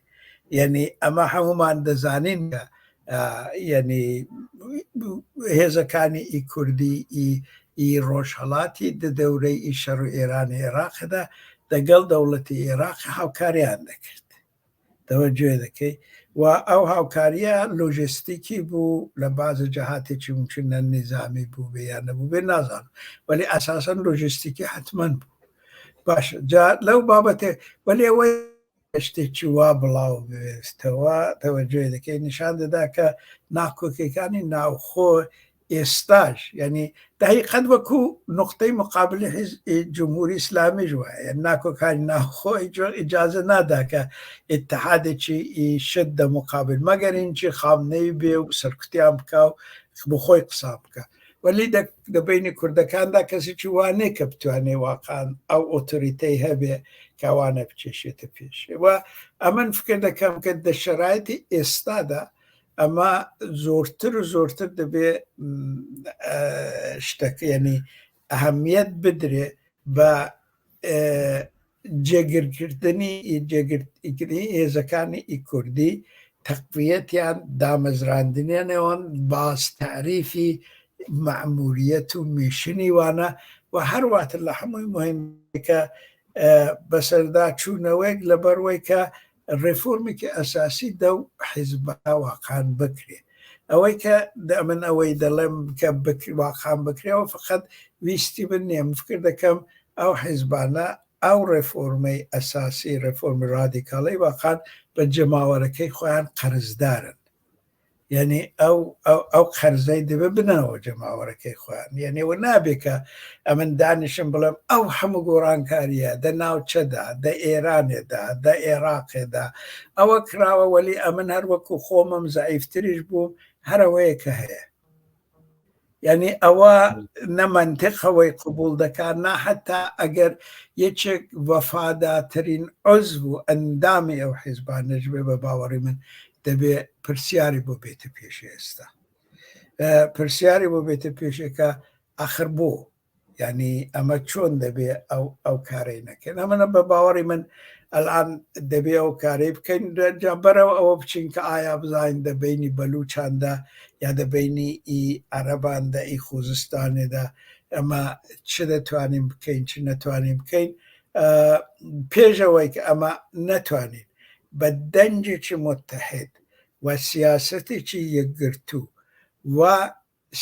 یعنی ئەمە هەمومان دەزانین کە یعنی هێزەکانی ئی کوردی ئی ئی ڕۆژهەڵاتی دە دەورەی ئی شەڕ ئێران عێراقدا دەگەڵ دەوڵەتی عێراق هاوکاریان دەکرد تەوەجوێ دەکەی و ئەو هاوکاریە لۆژستیکی بوو لە بازە جەهاتێکی ممکنە نیزامی بوو بێ یان نەبوو بێ نازانم وەلی ئەساسەن لۆژستیکی حتمما بوو باشە جا لەو بابەتێ وەلی ئەوەی شتێکی وا بڵاو بێتەوە تەوەجوێ دەکەی نیشان دەدا کە ناکۆکیەکانی ناوخۆ ئێستاش یعنی دقیقەت وەکو نقطەی مقابلی حیز جمهوری ئیسلامیش وایە ناکۆکانی ناوخۆ ئیجازە نادا کە ئیتحادێکی شت دە مقابل مەگەر اینچی خامنەی بێ و سەرکوتیان بکا و بخۆی قسا بکە وەلی دە بینی کوردەکاندا کەسێکی وانەیە کە بتوانێ واقعا ئەو ئۆتۆریتەی هەبێ کەوانە بکێشێتە پێشێ و ئەمن فکر دەکەم کە دە شەرایتی ئێستادا ئەمە زۆرتر و زۆرتر دەبێ شتەکە یعنی ئەهمیەت بدرێ بە جێگرکردنی جێگرکردنی هێزەکانی ئی کوردی. تەقویەتیان دامەزراندنیانەوەن باز تەعریفی مەعموریەت و میشنی وانە و هەرواتر لە هەمووی مهم کە بەسەردا چوونەوەیەک لەبەروەی کە ڕێفۆرمێکی ئەساسی دەو حیزبە واقعان بکرێ ئەوەی کە من ئەوەی دەڵێم کە واقعان بکرێەوە فقط ویستی من نییە من فکر دەکەم ئەو حیزبانە ئەو ڕێفۆرمەی ئەساسی ڕێفۆرمی ڕادیکاڵی واقعان بە جەماوەرەکەی خۆیان قەرزدارن یعنی ئەو ئەو قەرزەی دەبێ بنەوە جەماوەرەکەی خۆیان یعنی وە نابێ کە ئەمن دانیشم بڵێم ئەو هەموو گۆڕانکاریە دە ناوچەدا دە ئێرانێدا دە عێراقێدا ئەوە کراوە وەلی ئەمن هەر وەکو خۆمم زەعیفتریش بووم هەرەوەیە کە هەیە یعنی ئەوە نە مەنتق ئەوەی قبوڵ دەکات نا حتا ئەگەر یەکێک وەفاداترین عزو و ئەندامی ئەو حیزبانەش بێ بە باوەڕی من دەبێ پرسیاری بۆ بێتە پێشێ ئێستا پرسیاری بۆ بێتە پێشێکە ئەخر بۆ یعنی ئەمە چۆن دەبێ ئەو ئەو کارەی نەکەن ئەمەە بە باوەڕی من ئەلان دەبێ ئەو کارەی بکەین جا بەرەوە ئەوە بچین کە ئایا بزانین دە بینی بەلوچاندا یا دە بینی ئی عەرەباندا ئی خوزستانێدا ئەمە چ دەتوانین بکەین چ نەتوانین بکەین پێشەوەی کە ئەمە نەتوانین بە دەنگێکی متحد و سیاسەتێکی یەکگرتوو و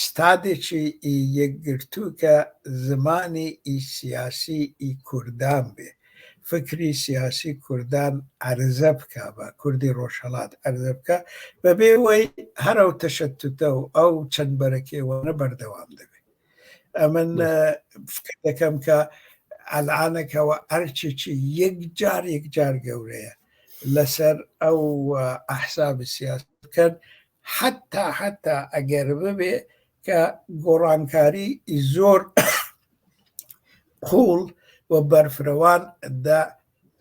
ستادێکی ئی یەکگرتوو کە زمانی ئی سیاسی ئی کوردان بێ، فکری سیاسی کوردان عەرزە بکا بە کوردی ڕۆژهەڵات عەرزە بکا، بە بێ وەی هەر ئەو تەشەتوتە و ئەو چەند بەرەکێوانە بەردەوام دەبێ. ئەمن فکر دەکەم کە ئەلعانەکەوە ئەرکێکی یەکجار یەکجار گەورەیە لەسەر ئەو ئەحساب سیاسی بکەن حەتا حەتا ئەگەر ببێ کە گۆڕانکاری زۆر قوڵ و بەرفرەوان دە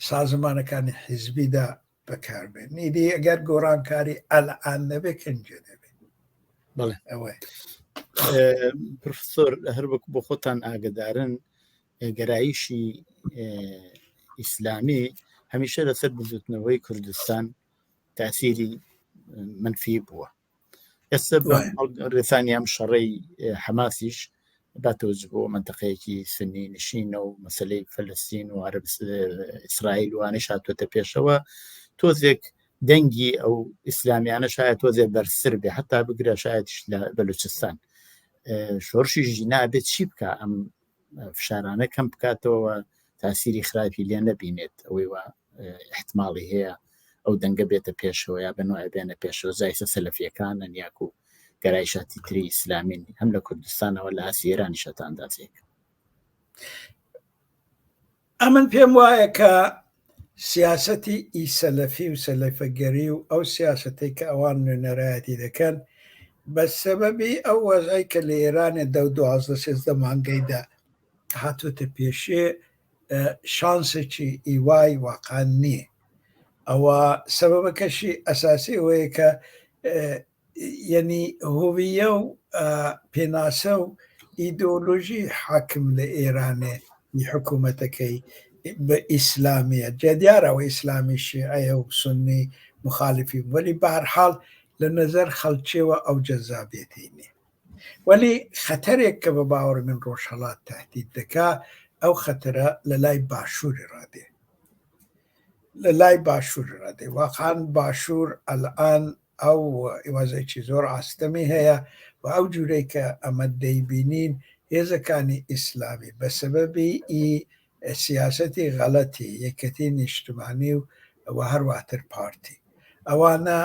سازمانەکانی حیزبیدا بەکاربێن ئیدی ئەگەر گۆڕانکاری ئەلئان نەبێ کەنجێ دەبێ بەڵێ ئەوەیە پرفسۆر هەر وەک بۆ خۆتان ئاگدارن گەرایشی ئیسلامی هەمیشە لەسەر بزوتنەوەی کوردستان تاسیری منفی بووە ئێستا ڕێسانی ئەم شەڕەی حەماسیش باتەوەج بۆ منتەقەیەکی سنی نشینە و مەسلەی فلستین و عرب ئیسرائیل وانش هاتوێتە پێشەوە تۆزێک دەنگی ئەو ئیسلامیانە شاید تۆزێ بەرزتر بێ حتا بگرە شایەتیش لە بەلوچستان شۆرشی ژینا بێت چی بکە ئەم فشارانە کەم بکاتەوە تاسیری خراپی لێ نەبینێت ئەوەی وا احتماڵی هەیە ئەو دەنگە بێتە پێشەوە یا بەنوع بێنە پێشەوە زایسە سەلەفیەکانن یاکو گەرایشاتی تری ئیسلامین هەم لە کوردستانەوە لە ئاسی ئێرانیشە تا ئەندازێک. ئەمن پێم وایە کە سیاسەتی ئی سەلەفی و سەلەفەگەری و ئەو سیاسەتەی کە ئەوان نوێنەرایەتی دەکەن بە سەبەبی ئەو وەزعەی کە لە ئێرانێ دەو 12 سێزدە مانگەیدا هاتووەتە پێشێ شانسێکی ئیوای واقعا نییە ئەوە سەبەبەکەشی ئەساسی ئەوەیە کە یەنی هویە و پێناسە و ئیدۆلۆژی حاکم لە ئێرانێ ی حکوومەتەکەی بە ئیسلامیە جا دیارە ئەوە ئیسلامی شیعەیە و سوننی مخالفی وەلی بەهەرحاڵ لە نەزەر خەڵکیەوە ئەو جەزابیەتەی نیە وەلی خەتەرێک کە بە باوەڕی من ڕۆژهەڵات تەهدید دەکا ئەو خەتەرە لە لای باشووری ڕادێ لە لای باشوور ڕادێ واقعا باشوور ئەلئان ئەو وەزعێکی زۆر ئاستەمی هەیە و ئەو جورەی کە ئەمە دەیبینین هێزەکانی ئیسلامی بە سەبەبی ئی سیاسەتی غەڵەتی یەکەتی نیشتمانی و و هەرواتر پارتی ئەوانە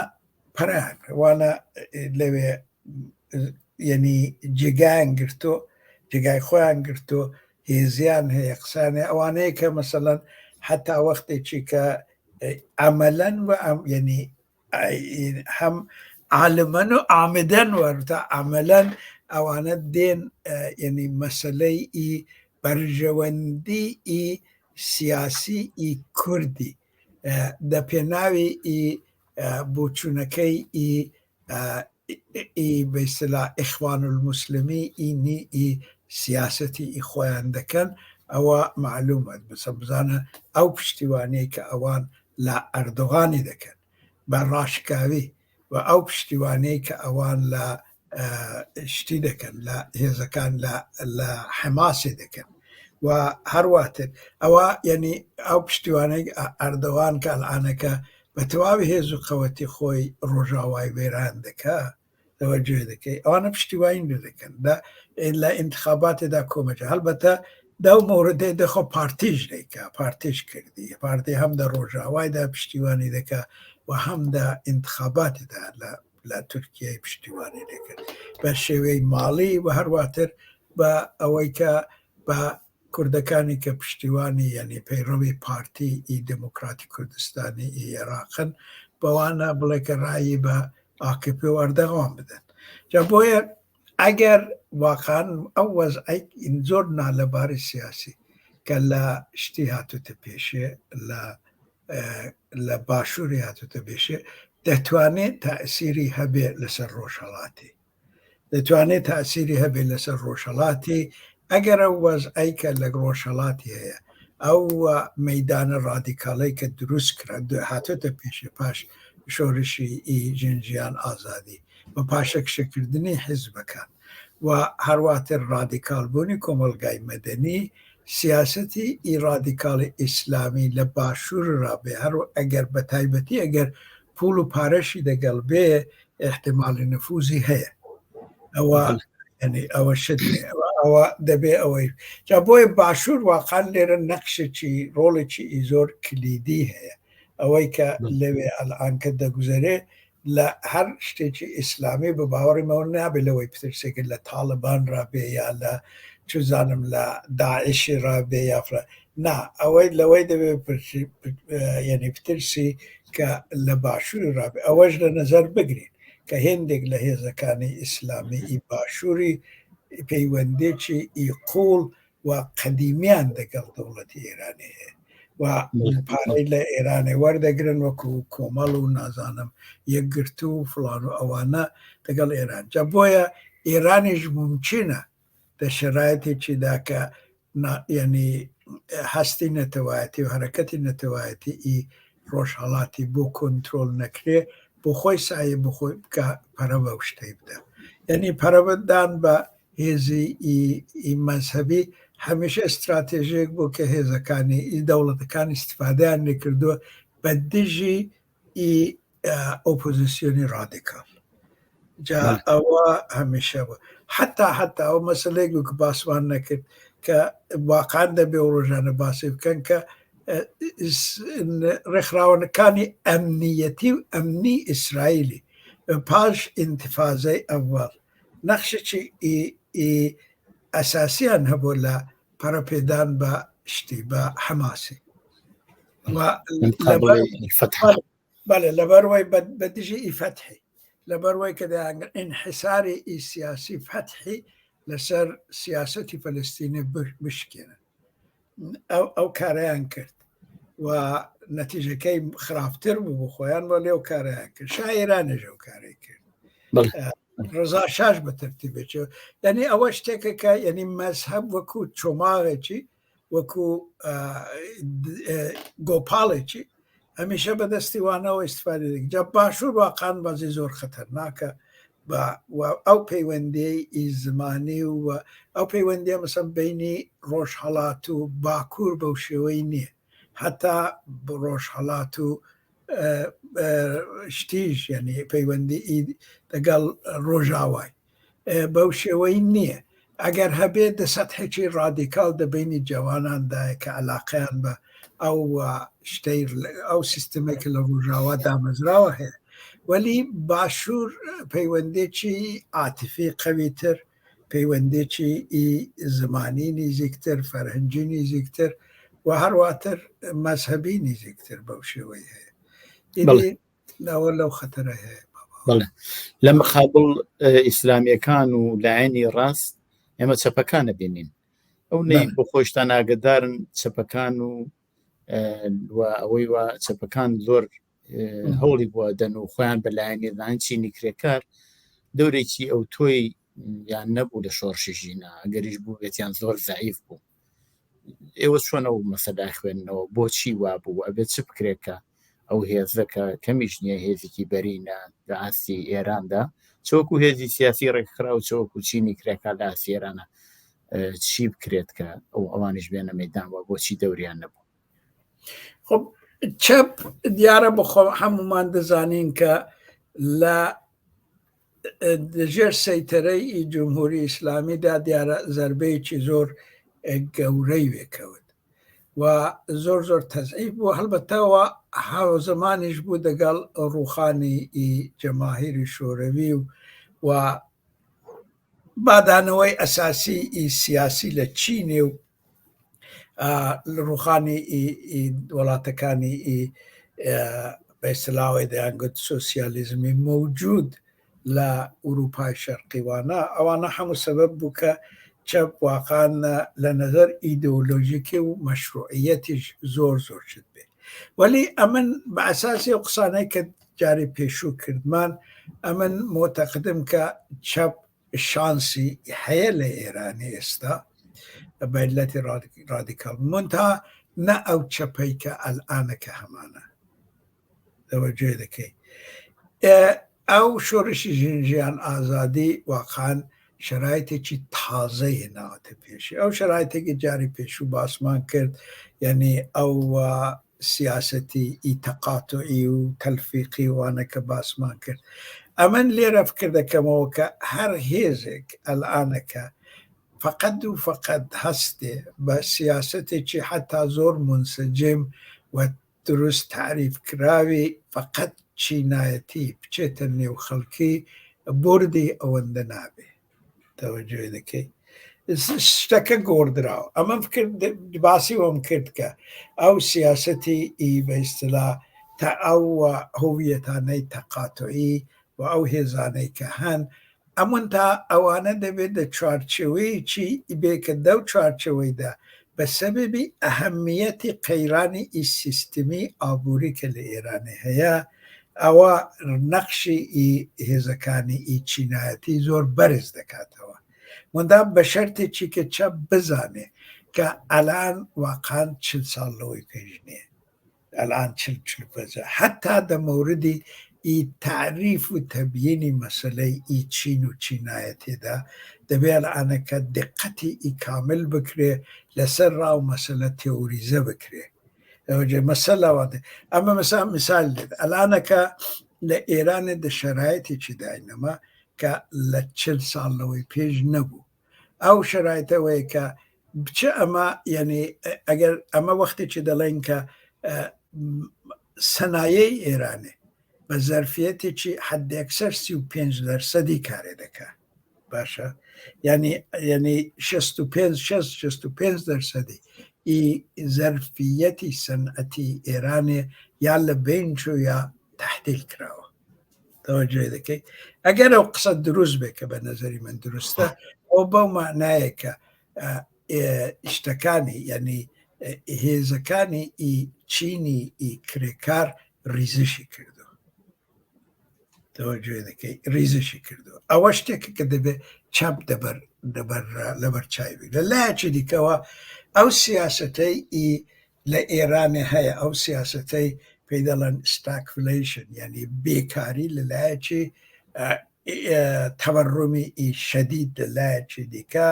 پەرەیان ئەوانە لەوێ یەنی جێگایان گرتۆ جێگای خۆیان گرتۆ هێزیان هەیە قسانێ ئەوانەیە کە مەسەلەن حتا وەختێکی کە عملەن و ئەم یەنی هەم عالمەن و عامدەن وەرتا عملەن ئەوانە دێن یعنی مەسلەی ئی بەرژەوەندی ئی سیاسی ئی کوردی دە پێناوی ئی بۆچوونەکەی ئی ئی بەیسلا ئیخوان المسلمی ئی نی ئی سیاسەتی ئی خۆیان دەکەن ئەوە معلومە بسە بزانە ئەو پشتیوانەی کە ئەوان لە ئەردۆغانی دەکەن بە ڕاشکاوی. و ئەو پشتیوانەی کە ئەوان لە شتی دەکەن لە هێزەکان لە لە حەماسی دەکەن و هەرواتر ئەوە یعنی ئەو پشتیوانەی ئەردەوان کە ئەلعانەکە بە تەواوی هێز و قەوەتی خۆی ڕۆژاوای وێران دەکا تەوەجوه دەکەی ئەوانە پشتیوانی لێ دەکەن لە لە ئینتخاباتێدا کۆمەجە هەڵبەتە دەو مۆردەی دەخۆ پارتیش دەیکا پارتیش کردی پارتی هەم دە ڕۆژاوایدا پشتیوانی دەکا و هەم دە ئینتخاباتێدا لە لە تورکیای پشتیوانی دەکرد بە شێوەی ماڵی و هەرواتر بە ئەوەی کە بە کوردەکانی کە پشتیوانی یعنی پەیڕەوی پارتی ئی دێموکراتی کوردستانی ئی عێراقن بەوانە بڵێ کە ڕایی بە ئاکپ و ئەردەغان بدەن جا بۆیە ئەگەر واقعا ئەو وەزعی زۆر نالەباری سیاسی کە لە شتی هاتوتە پێشێ لە لە باشووری هاتوتە پێشێ دەتوانێت تەئسیری هەبێ لەسەر ڕۆژهەڵاتی دەتوانێت تاسیری هەبێت لەسەر ڕۆژهەڵاتی ئەگەر ئەو وەزعەی کە لە ڕۆژهەڵاتی هەیە ئەو مەدانە ڕادیکاڵەی کە دروست کرا هاتۆتە پێشێ پاش شۆرشی ئی ژنژیان ئازادی و پاشەکشەکردنی حیزبەکان و هەرواتر ڕادیکال بوونی کۆمەڵگای مەدەنی سیاسەتی ئی ڕادیکاڵی ئیسلامی لە باشوور ڕابێ هەر ئەگەر بە تایبەتی ئەگەر پوڵ و پارەشی دەگەڵ بێ احتمالی نفوزی هەیە ئەوە ینی ئەوە شت ئەوە دەبێ ئەوەی جا بۆیە باشوور واقعا لێرە نەخشێکی ڕۆڵێکی زۆر کلیدی هەیە ئەوەی کە لەوێ ئەلئان کە دەگوزەرێ لە هەر شتێکی ئیسلامی بە باوەڕی مەوە نابێت لەوەی پترسێکرد لە تاالبان ڕابێ یا لە چزانم لە داعشی ڕابێ یافرە نا ئەوەی لەوەی دەبێ یعنی پترسی کە لە باشووری ڕابێ ئەوەش لە نەزەر بگرین کە هێندێک لە هێزەکانی ئیسلامی ئی باشووری پەیوەندێکی ئی قوڵ و قەدیمیان دەگەڵ دەوڵەتی ئێرانی هەیە و پارەی لە ئێرانێ وەردەگرن وەکو کۆمەڵ و نازانم یەکگرتوو و فڵان و ئەوانە دەگەڵ ئێران جا بۆیە ئێرانیش ممکنە دە شەرایتێکیدا کە یعنی هەستی نەتەوایەتی و حرەکەتی نەتەوایەتی ئی ڕۆژهەڵاتی بۆ کۆنترۆل نەکرێ بۆ خۆی سعی بخۆی بکە پەرە بەو شتەی بدە یعنی پەرەبدان بە هێزی ئی مەزهەبی هەمیشە استراتێژێک بۆ کە هێزەکانی ئی دەوڵەتەکان استفادەیان لێکردووە بە دژی ئی ئۆپۆزیسیۆنی ڕادیکاڵ جا ئەوە هەمیشە بوو حتا حتا ئەو مەسلەیەک بوو کە باسمان نەکرد کە واقعا دەبێ و ڕۆژانە باسی بکەن کە ڕێکخراوەکانی ئەمنیەتی و ئەمنی ئیسرائیلی پاش ئینتفازەی ئەوەڵ نەخشێکی ئەساسیان هەبوو لە پەرەپێدان بە شتی بە حەماسی بەڵێ لەبەروەی بە دژی ئی فەتحی لەبەروەی کە دەیانگە ئینحساری ئی سیاسی فەتحی لەسەر سیاسەتی فەلەستینی بشکێنن ئەو ئەو کارەیان کرد و نەتیجەکەی خراپتر بوو بۆ خۆیان بۆ لێو کارەیان کرد شاعرانێژ ئەو کارەی کرد ڕزا شاش بە تەرتیبێکی یعنی ئەوە شتێکە کە یعنی مەزهەب وەکو چۆماغێکی وەکو گۆپاڵێکی هەمیشە بەدەستی وانەوە ئیسفادە دەکەن جا باشوور واقعا بەزی زۆر خەتەرناکە ئەو پەیوەندیی ئی زمانی و ئەو پەیوەندیە مەسەن بینی ڕۆژهەڵات و باکوور بەو شێوەی نییە هەتا ڕۆژهەڵات و شتیش یعنی پەیوەندی لەگەڵ ڕۆژاوای بەو شێوەی نییە ئەگەر هەبێت دە سەتحێکی ڕادیکاڵ دە بەینی جەواناندایە کە عەلاقەیان بە ئەو شتەی ئەو سیستمێک کە لە ڕۆژاوا دامەزراوە هەیە وەلی باشوور پەیوەندێکی عاتفی قەویتر پەیوەندێکی ئی زمانی نیزیکتر فەرهەنگی نیزیکتر و هەرواتر مەزهەبی نیزیکتر بەو شێوەی هەیە ئیدی ئەوە لەو خەتەرە هەیە بەڵێ لە مقابل ئیسلامیەکان و لایەنی ڕاست ئێمە چەپەکانە بینین ئەو نەی بۆ خۆشتان ئاگدارن چەپەکان و ئەوەی وا چەپەکان زۆر هەوڵی بووە دەن و خۆیان بە لایەنی دان چینی کرێکار دەورێکی ئەو تۆی یان نەبوو لە شۆڕشی ژینا ئەگەریش بوو بێتیان زۆر زعیف بوو ئێوە چۆن ئەو مەسەدا خوێندنەوە بۆچی وا بوو ئەبێت چ بکرێت کە ئەو هێزە کە کەمیش نییە هێزێکی بەرینە لە ئاستی ئێراندا چۆکو هێزی سیاسی ڕێکخرا و چۆکو چینی کرێکار لە ئاستی ئێرانە چی بکرێت کە ئەو ئەوانیش بێنە مەدان و بۆچی دەوریان نەبوو؟ خب چەپ دیارە بخۆ هەمومان دەزانین کە لە ژێر سەیتەرەی ئی جمهوری ئیسلامیدا دیارە زەربەیەکی زۆر گەورەی وێکەوت و زۆر زۆر تەزعیف بوو هەڵبەتەوە هاوزەمانیش بوو دەگەڵ ڕوخانی ئی جەماهیری شۆرەوی و و بادانەوەی ئەساسی ئی سیاسی لە چینێ و ڕوخانی وڵاتەکانی بە ئیستلاوەی دەیانگوت سۆسیالیزمی مەوجود لە ئوروپای شەرقیوانە ئەوانە هەموو سەبەب بوو کە چەپ واقعا لە نەزەر ئیدۆلۆژیکی و مەشروعیەتیش زۆر زۆر شت بێ وەلی ئەمن بە ئەساسی ئەو قسانەی کە جاری پێشوو کردمان ئەمن مۆتەقدم کە چەپ شانسی هەیە لە ئێرانی ئێستا بە علەتی ڕادیکاڵ مونتا نە ئەو چەپەی کە ئەلئانە کە هەمانە تەوەجێ دەکەی ئەو شۆڕشی ژنژیان ئازادی واقعا شرایطێکی تازەی هێناوەتە پێشی ئەو شرایطێکی جاری پێشوو باسمان کرد یعنی ئەو سیاسەتی ئی تەقاتوعی و تەلفیقی وانە کە باسمان کرد ئەمن لێرە فکر دەکەمەوە کە هەر هێزێک ئەلئانەکە فقط و فقط هەستێ بە سیاسەتێکی حتا زۆر منسجم و دروست تعریف کراوی فقط چینایەتی بچێتە نێو خەڵکی بردی ئەوەندە نابێ تەوەجۆی دەکەی شتەکە گۆڕدراوە ئەمە کرد باسی وەم کرد کە ئەو سیاسەتی ئی بە ئیستلا تا ئەو هویەتانەی تەقاتعی و ئەو هێزانەی کە هەن ئەمن تا ئەوانە دەبێت دە چوارچێوەیەکی بێ کە دەو چوارچێوەیدا بە سەبەبی ئەهەمیەتی قەیرانی ئی سیستمی ئابووری کە لە ئێرانێ هەیە ئەوە نەقشی ئی هێزەکانی ئی چینایەتی زۆر بەرز دەکاتەوە مندام بە شەرتێکی کە چەپ بزانێ کە ئەلان واقعا چل ساڵ لەوەی پێش نییە ئەلان چل چل پەنجا حتا دە مەوردی ئی تەعریف و تەبیینی مەسەلەی ئی چین و چینایەتیدا دەبێ ئەلئانەکە دقەتی ئی کامل بکرێ لەسەر ڕا و مەسەلە تێوریزە بکرێ ئەوجێ مەسەلە واتە ئەمە مەسا مثال دێت ئەلانەکە لە ئێرانێ دە شەرایەتێکی داینەما کە لە چل ساڵ لەوەی پێش نەبوو ئەو شەرایتەوەیە کە چ ئەمە یعنی ئەگەر ئەمە وەختێکی دەڵێن کە سەنایەی ئێرانێ بە زەرفیەتێکی حدەکسەر 35 دەرسەدی کارێ دەکا باشە یعنی یعنی 65 65 دەرسەدی ئی زەرفیەتی سەنعەتی ئێرانێ یا لە بین چوو یا تحلیل کراوە تەوەجۆی دەکەی ئەگەر ئەو قسە دروست بێ کە بە نظری من دروستە ئەو بەو معنایە کە شتەکانی یعنی هێزەکانی ئی چینی ئی کرێکار ریزشی کردو تەوەجۆی دەکەی ریزشی کردو ئەوە شتێکە کە دەبێت چەپ دەبەر دەبەر لەبەر چاوی لە لایەکی دیکەوە ئەو سیاستەی ئی لە ئێرانێ هەیە ئەو سیاسەتەی پێی دەڵێن ستاکفلەیشن یعنی بێکاری لە لایەکی تەوەڕومی ئی شەدید لە لایەکی دیکە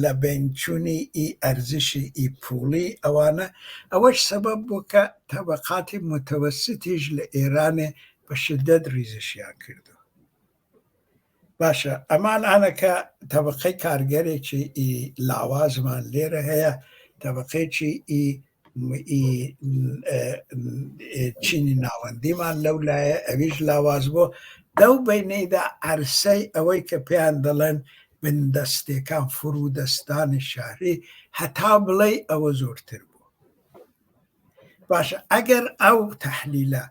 لە بینچوونی ئی ئەرزشی ئی پوڵی ئەوانە ئەوەش سەبەب بوو کە تەبەقاتی متەوەسیتیش لە ئێرانێ بە شدەت ریزشیان کردو. باشە ئەمان ئانەکە تەبقەی کارگەرێکی ئی لاوازمان لێرە هەیە تەبقەیەکی ئی چینی ناوەندیمان لەو لایە ئەویش لاواز بۆ دەو بینەیدا عرسەی ئەوەی کە پێیان دەڵێن بندەستێکان فرودەستانی شاری هەتا بڵێ ئەوە زۆرتر بوو باشە ئەگەر ئەو تەحلیلە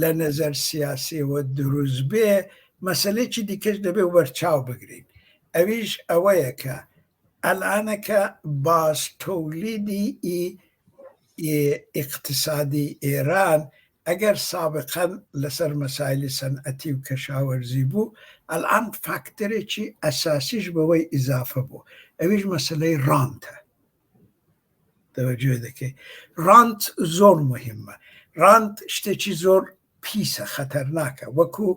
لە نەزەر سیاسیەوە دروست بێ مەسەلەیەکی دیکەش دەبێ وەرچاو بگرین ئەویش ئەوەیە کە ئەلانەکە باز تۆلیدی ئی ئیقتسادی ئێران ئەگەر سابقەن لەسەر مەسایلی سەنعەتی و کەشاوەرزی بوو ئەلان فاکتەرێکی ئەساسیش بەوەی ئیزافە بوو ئەویش مەسەلەی ڕانتە. تەوەجوه دەکەی ڕانت زۆر مهمە ڕانت شتێکی زۆر پیسە خەتەرناکە وەکو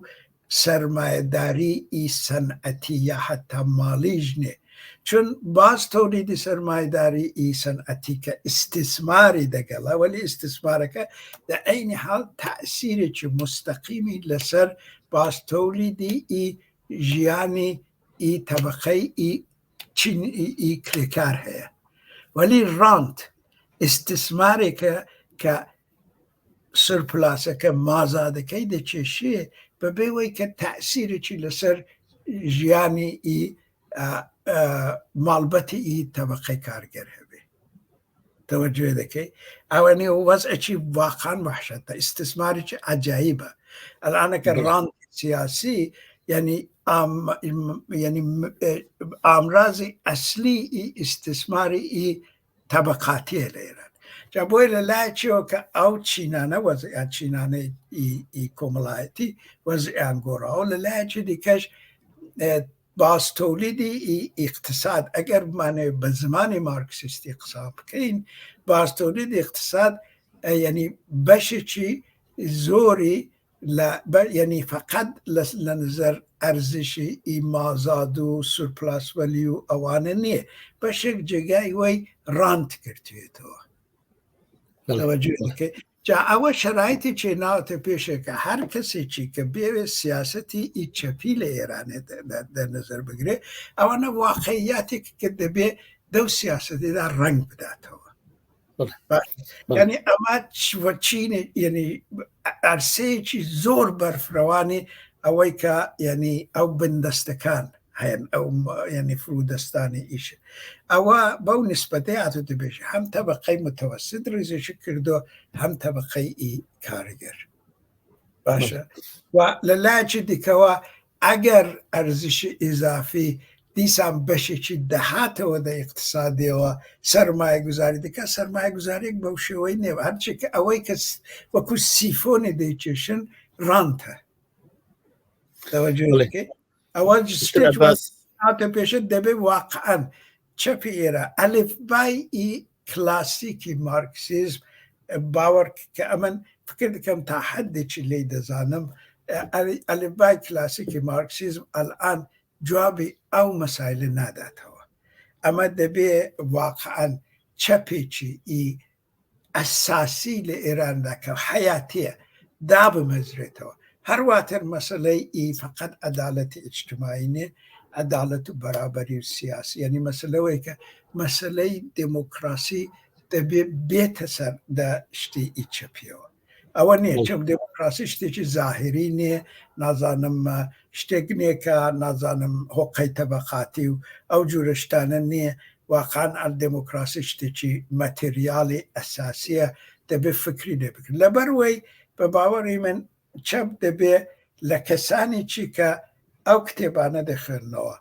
سەرمایەداری ئی سەنعەتی یا حتا ماڵیش نێ چون باز تەولیدی سەرمایەداری ئی سەنعەتی کە ئیستیسماری دەگەڵە وەلی ئیستیسمارەکە دە عەینی حاڵ تەئسیرێکی موستەقیمی لەسەر باز تەولیدی ئی ژیانی ئی تەبەقەی ئی چین ئی کرێکار هەیە وەلی ڕانت ئیستیسمارێکە کە سورپلاسەکە مازادەکەی دەکێشێ بەبێ وەی کە تەئسیرێکی لەسەر ژیانی ئی ماڵبەتی ئی تەبەقەی کارگەر هەبێ تەوەجوێ دەکەی ئەوەنی وەزعێکی واقعا وەحشەتە ئیستیسمارێکی عەجایبە ئەلانەکە ڕانت سیاسی یعنی ئام یعنی ئامرازی ئەسلی ئی ئیستیسماری ئی تەبەقاتیە لە ئێران جا بۆیە لە لایەکیەوە کە ئەو چینانە وەزعیان چینانەی ئی کۆمەڵایەتی وەزعیان گۆڕاوە لە لایەکی دیکەش باز تۆلیدی ئی ئیقتساد ئەگەر بمانەوێت بە زمانی مارکسیستی قسە بکەین باز تۆلیدی ئیقتساد یعنی بەشێکی زۆری لە یعنی فقط لە نظر ئەرزشی ئی مازاد و سورپلاس وەلی و ئەوانە نییە بەشێک جێگای وەی ڕانت گرتوێتەوە جا ئەوە شەرایتێکی ناوەتە پێشێکە هەر کەسێکی کە بێوێت سیاسەتی ئی چەپی لە ئێرانێ دە نظر بگرێ ئەوانە واقعیاتێک کە دەبێ دەو سیاسەتێدا ڕەنگ بداتەوە یعنی ئەمە چینێ یعنی ئەرسەیەکی زۆر بەرفرەوانی ئەوەی کە یعنی ئەو بندەستەکان هەیەن ئەو یعنی فرودەستانی ئیش ئەوە بەو نسبەتەی هاتو دەبێژ هەم تەبقەی متەوەسط ڕیزێکی کردو هەم تەبقەی ئی کارگەر باشە و لە لایەکی دیکەوە ئەگەر ئەرزشی ئیزافی دیسان بەشێکی دەهاتەوە دە ئیقتسادیەوە سەرمایە گوزاری دەکا سەرمایە گوزاریەک بەو شێوەی نیە هەرچی کە ئەوەی کە وەکو سیفۆنی دەیکێشن ڕانتە ئەوە هاتە پێشت دەبێت واقعا چەپی ئێرە ئەلفبای ئی کلاسیکی مارکسیزم باوەڕ کە ئەمن فکر دەکەم تا حدێکی لی دەزانم ئەلفبای کلاسیکی مارکسیزم ئەلئان جوابی ئەو مەسایلە ناداتەوە ئەمە دەبێ واقعا چەپێکی ئی ئەساسی لە ئێراندا کە حەیاتیە دابمەزرێتەوە هەرواتر مەسەلەی ئی فقط عەدالەتی ئیجتماعی نێ عەدالەت و بەرابەری و سیاسی یعنی مەسەلەوەی کە مەسەلەی دێمۆکراسی دەبێ بێتە سەر دە شتی ئی چەپیەوە ئەوە نییە چەپ دێمۆکراسی شتێکی زاهری نییە نازانم شتێک نییە کە نازانم هۆقەی تەبەقاتی و ئەو جورە شتانە نییە واقعا ئەل دێمۆکراسی شتێکی ماتریالی ئەساسیە دەبێ فکری لێ بکرێت لەبەروەی بە باوەڕی من چەپ دەبێ لە کەسانێکی کە ئەو کتێبانە دەخوێننەوە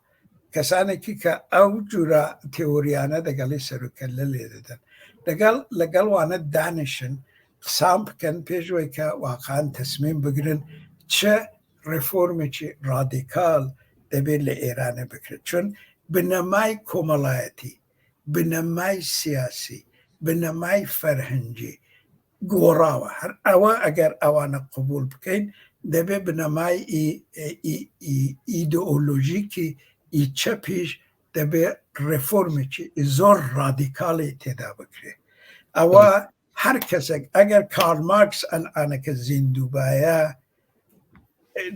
کەسانێکی کە ئەو جورە تێۆریانە دەگەڵی سەروکەللە لێ دەدەن لەگەڵ لەگەڵ وانە دانیشن قسان بکەن پێشوەی کە واقعا تەسمیم بگرن چ ڕێفۆرمێکی ڕادیکال دەبێت لە ئێرانە بکرێت چون بنەمای کۆمەڵایەتی بنەمای سیاسی بنەمای فەرهەنگی گۆڕاوە هەر ئەوە ئەگەر ئەوانە قبول بکەین دەبێ بنەمای ئیدۆلۆژیکی ئی چەپیش دەبێ ڕێفۆرمێکی زۆر ڕادیکاڵی تێدا بکرێ ئەوە هەر کەسێک ئەگەر کارل مارکس ئەلئانەکە زیندووبایە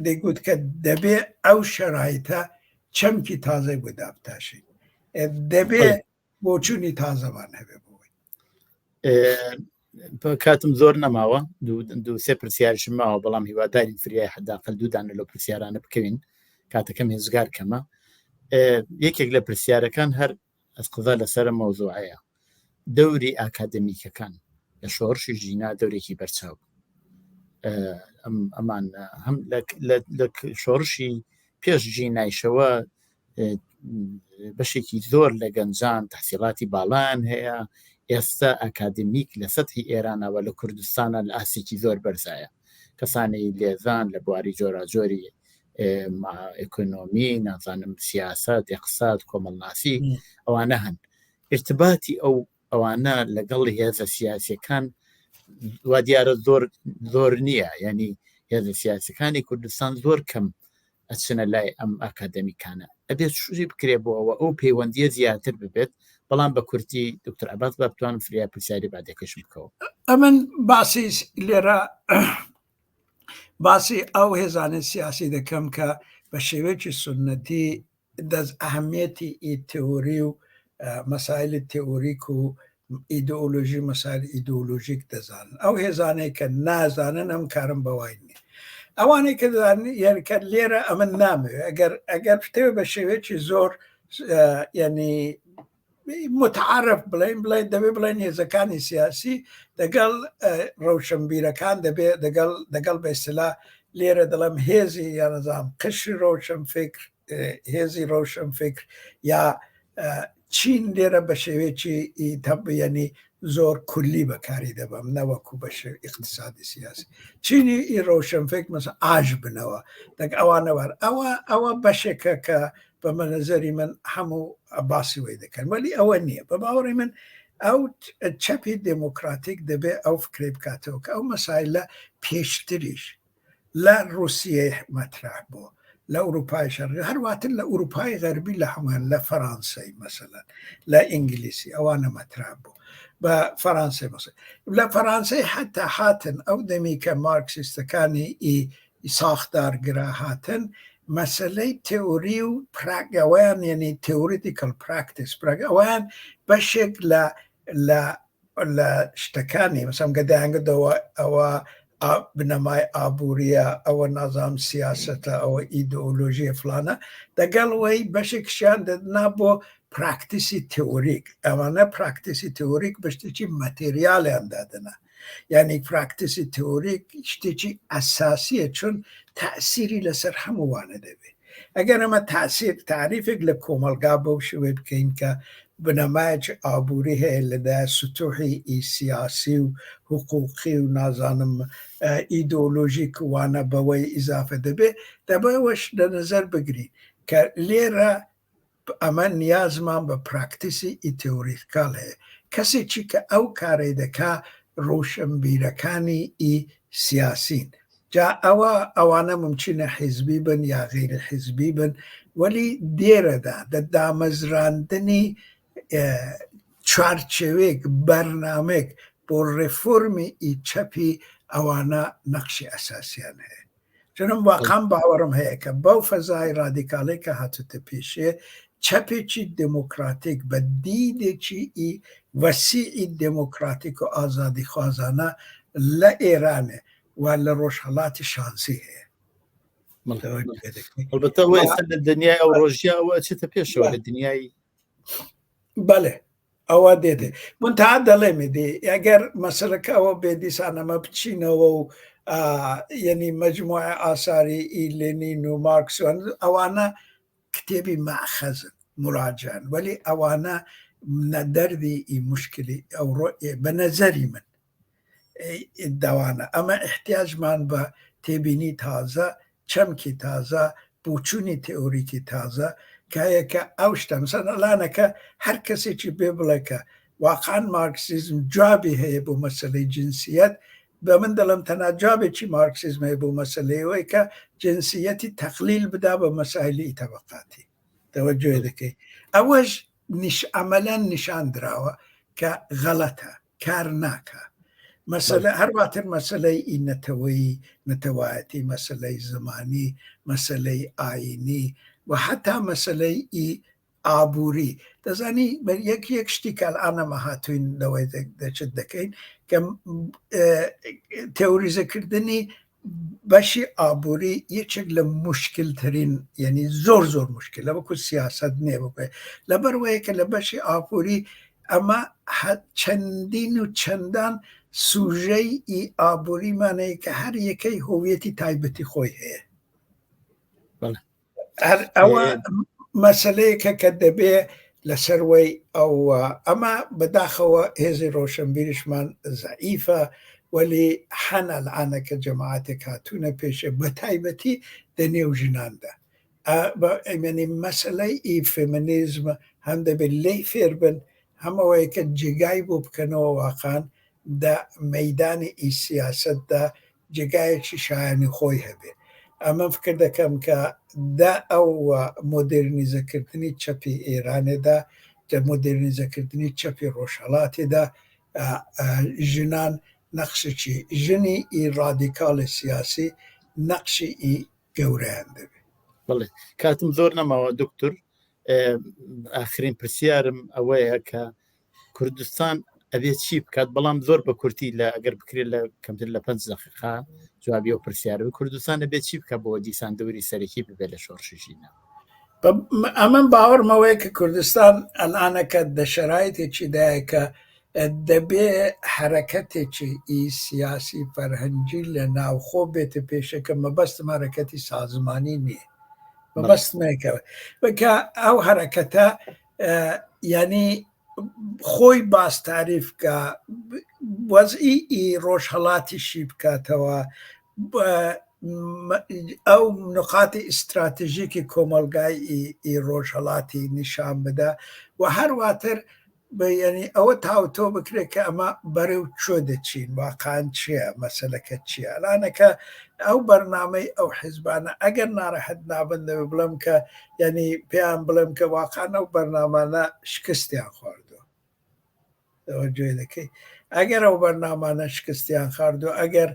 دەیگوت کە دەبێ ئەو شەرایتە چەمکی تازەی بۆ دابتاشین دەبێ بۆچوونی تازەمان هەبێ بۆی کاتم زۆر نەماوە دوو سێ پرسیارشم ماوە بەڵام هیوادارین فریای حداقل دوو دانە لەو پرسیارانە بکەوین کاتەکەم هێزگار کەمە یەکێک لە پرسیارەکان هەر ئەسقزا لەسەر مەوزوعەیە دەوری ئاکادمیکەکان لە شۆڕشی ژینا دەورێکی بەرچاو ئەمان هەم لە شۆڕشی پێش ژینایشەوە بەشێکی زۆر لە گەنجان تحسیڵاتی باڵان هەیە ئێستا ئەکادمیک لە سەتحی ئێرانەوە لە کوردستانە لە ئاسێکی زۆر بەرزایە کەسانی لێزان لە بواری جۆراجۆری ئەکۆنۆمی نازانم سیاست اقتصاد کۆمەڵناسی ئەوانە هەن ارتباتی ئەو ئەوانە لەگەڵ هێزە سیاسەکان وا دیارە زۆر زۆر نییە ینی هێزە سیاسەکانی کوردستان زۆر کەم ئەچنە لای ئەم ئاکادمیکانە ئەبێت شوری بکرێ بۆ ئەوە ئەو پەیوەندیە زیاتر ببێت بەڵام بە کورتی دکتۆر عباس با بتوانم فریا پرسیاری بعدەکەشم بکەوە ئەمن باسی لێرە باسی ئەو هێزانەی سیاسی دەکەم کە بە شێوەیەکی سوننەتی دەست ئەهمیەتی ئی تئوری و مەسایلی تئوریک و ئیدئۆلۆژی مەسایل ئیدئۆلۆژیک دەزانن ئەو هێزانەی کە نازانن ئەم کارم بەوای نییە ئەوانەی کە دەزانن یعنی کە لێرە ئەمن نامەوێ ئەگەر ئەگەر بتەوێ بە شێوەیەکی زۆر یعنی متعارف بڵێن بڵێن دەبێ بڵێن هێزەکانی سیاسی دەگەڵ ڕەوشنبیرەکان دەبێ دەگەڵ دەگەڵ بەسلا لێرە دەڵێم هێزی یانەزام قشری ڕەوشن فکر هێزی ڕەوشن فکر یا چین لێرە بە شێوەیەکی تەبیەنی زۆر کولی بەکاری دەبم نەوەکو بە شێو اقتصادی سیاسی چینی ئی ڕەوشن فکر مەسە ئاژ بنەوە دەک ئەوانەوە ئەوە ئەوە بەشێکە کە بە مەنەزەری من هەموو باسی وی دەکەن وەلی ئەوە نییە بە باوەڕی من ئەو چەپی دێمۆکراتیک دەبێ ئەو فکرەی بکاتەوە کە ئەو مەسایلە پێشتریش لە ڕوسیەی مەترح بۆ لە ئوروپای شەرقی هەرواتر لە ئوروپای غەربی لە هەمان لە فەرانسەی مەسەلەن لە ئینگلیسی ئەوانە مەترح بوو بە فەرانسەی مەسە لە فەرانسەی حتا هاتن ئەو دەمی کە مارکسیستەکانی ئی ساختارگرا هاتن مەسەلەی تئوری و پراک ئەوەیان یعنی تئوریتیکەل پراکتیس پراک ئەوەیان بەشێک لە لە لە شتەکانی مەسەم گەدایانگردەوە ئەوە بنەمای ئابووریە ئەوە نازام سیاستە ئەوە ئیدۆلۆژیە فلانە دەگەڵ وەی بەشێکشیان دەدنا بۆ پراکتیسی تئوریک ئەوانە پراکتیسی تئوریک بەشتێکی ماتێریالیان دادەنا یعنی پراکتیسی تئوریک شتێکی ئەساسیە چون تەسیری لەسەر هەمووانە دەبێت ئەگەر ئەمە تاسیر تعریفێک لە کۆمەلگا بەو شێوەی بکەین کە بنەمایەکی ئابووری هەیە لەدا سوتوحی ئی سیاسی و حقوقی و نازانم ئیدۆلۆژیک وانە بەوەی ئیزافە دەبێت دەبەوەش لە نظر بگرین کە لێرە ئەمە نیازمان بە پراکتیسی ئی تێوریکال هەیە. کەسێکی کە ئەو کارەی دەکا ڕۆشنبیرەکانی ئی سیاسین. جا ئەوە ئەوانە مومکینە حیزبی بن یا غەیری حیزبی بن وەلی دێرەدا دە دامەزراندنی چوارچێوەیەک بەرنامەیەک بۆ ڕێفۆرمی ئی چەپی ئەوانە نەقشی ئەساسیان هەیە. چونم واقعا باوەڕم هەیە کە بەو فەزای ڕادیکاڵی کە هاتوتە پێشێ چەپێکی دێمۆکراتیک بە دیدێکی ئی وەسیعی دێمۆکراتیک و ئازادیخوازانە لە ئێرانێ و لە ڕۆژهەڵاتی شانسی هەیە. البته ئەوە ئێستا لە دنیای ئەو ڕۆژیا ئەوە ئەچێتە پێشەوە لە دنیای بەڵێ ئەوە دێتێ من تا دەڵێمی دی ئەگەر مەسەلەکە ئەوە بێ دیسان ئەمە بچینەوە و یعنی مجموعە ئاساری ئی لێنین و مارکسوان ئەوانە کتێبی ماخەزن مراجعن وەلی ئەوانە نەدەردی ئی مشکلی ئەوڕۆ بە نەزەری من دەوانە ئەمە احتیاجمان بە تێبینی تازە چەمکی تازە بۆچوونی تئوریکی تازە کایە کە ئەو شتە مەسەن ئەلانەکە هەر کەسێکی بێ بڵێ کە واقعا مارکسیزم جوابی هەیە بۆ مەسەلەی جنسیەت بە من دەڵێم تەنها جوابێکی مارکسیزم هەیە بۆ مەسەلەی ئەوەی کە جنسیەتی تەقلیل بدا بە مەسایلی تەبەقاتی تەوەجۆ دەکەی ئەوەش نیش عەمەلەن نیشان دراوە کە غەڵەتە کار ناکا مەسەلە هەرواتر مەسەلەی ئی نەتەوەیی نەتەوایەتی مەسەلەی زمانی مەسەلەی ئاینی و حتا مەسەلەی ئی ئابووری دەزانی یەک یەک شتی کە ئەلئانەمە هاتوین لەوەی دەچت دەکەین کە تێوریزەکردنی بەشی ئابووری یەکێک لە مشکلترین یعنی زۆر زۆر مشکل لە وەکو سیاست نییە بکوێ لەبەر وەیە کە لە بەشی ئابووری ئەمە چەندین و چەندان سوژەی ئی ئابووریمانەیە کە هەر یەکەی هۆویەتی تایبەتی خۆی هەیە هەر ئەوە مەسلەیەکە کە دەبێ لەسەروەی ئەو ئەمە بەداخەوە هێزی ڕۆشنبیریشمان زەعیفە وەلی هەن ئەلعانە کە جەماعەتێک هاتوونە پێشێ بە تایبەتی دە نێو ژناندا ئەمەنی مەسلەی ئی فێمینیزم هەم دەبێت لێی فێر بن. هەم ئەوەیە کە جێگای بۆ بکەنەوە واقعەن دە مەیدانی ئی سیاسەتدا جێگایەکی شایانی خۆی هەبێ. ئەمن فکر دەکەم کە دە ئەو مۆدێرنیزەکردنی چەپی ئێرانێدا، دە مۆدێرنیزەکردنی چەپی ڕۆژهەڵاتێدا ژنان نەقشێکی ژنی ئی ڕادیکاڵی سیاسی نەقشی ئی گەورەیان دەبێ. بەڵێ کاتم زۆر نەماوە دکتور ئاخرین پرسیارم ئەوەیە کە کوردستان ئەبێ چی بکات بەڵام زۆر بە کورتی لە ئەگەر بکرێت لە کەمتر لە پێنج دقیقا جوابی ئەو پرسیارە کوردستان ئەبێ چی بکە بۆ دیسان دەوری سەرەکی ببێت لە شۆڕشی ژینا ئەمن باوەڕمەوەیە کە کوردستان ئەلانەکە دە شەرایتێکی دایە کە دەبێ حەرەکەتێکی ئی سیاسی فەرهەنگی لە ناوخۆ بێتە پێشە کە مەبەستم حەرەکەتی سازمانی نییە مەبەستمەکە بکە ئەو حەرەکەتە یعنی خۆی باس تاریف کە وەزئی ئی ڕۆژهەڵاتیشی بکاتەوە ئەو نقاتی ئیستراتژیکی کۆمەڵگای ئی ڕۆژهەڵاتی نیشان بدا و هەرواتر یعنی ئەوە تاوتۆ بکرێت کە ئەمە بەرەو کوێ دەچین واقعا چییە مەسەلەکە چییە ئەلانەکە ئەو بەرنامەی ئەو حیزبانە ئەگەر ناڕەحەت نابن دەبێ بڵێم کە یعنی پێیان بڵێم کە واقعا ئەو بەرنامانە شکستیان خواردووە گوێ دەکەی ئەگەر ئەو بەرنامانە شکستیان خواردووە ئەگەر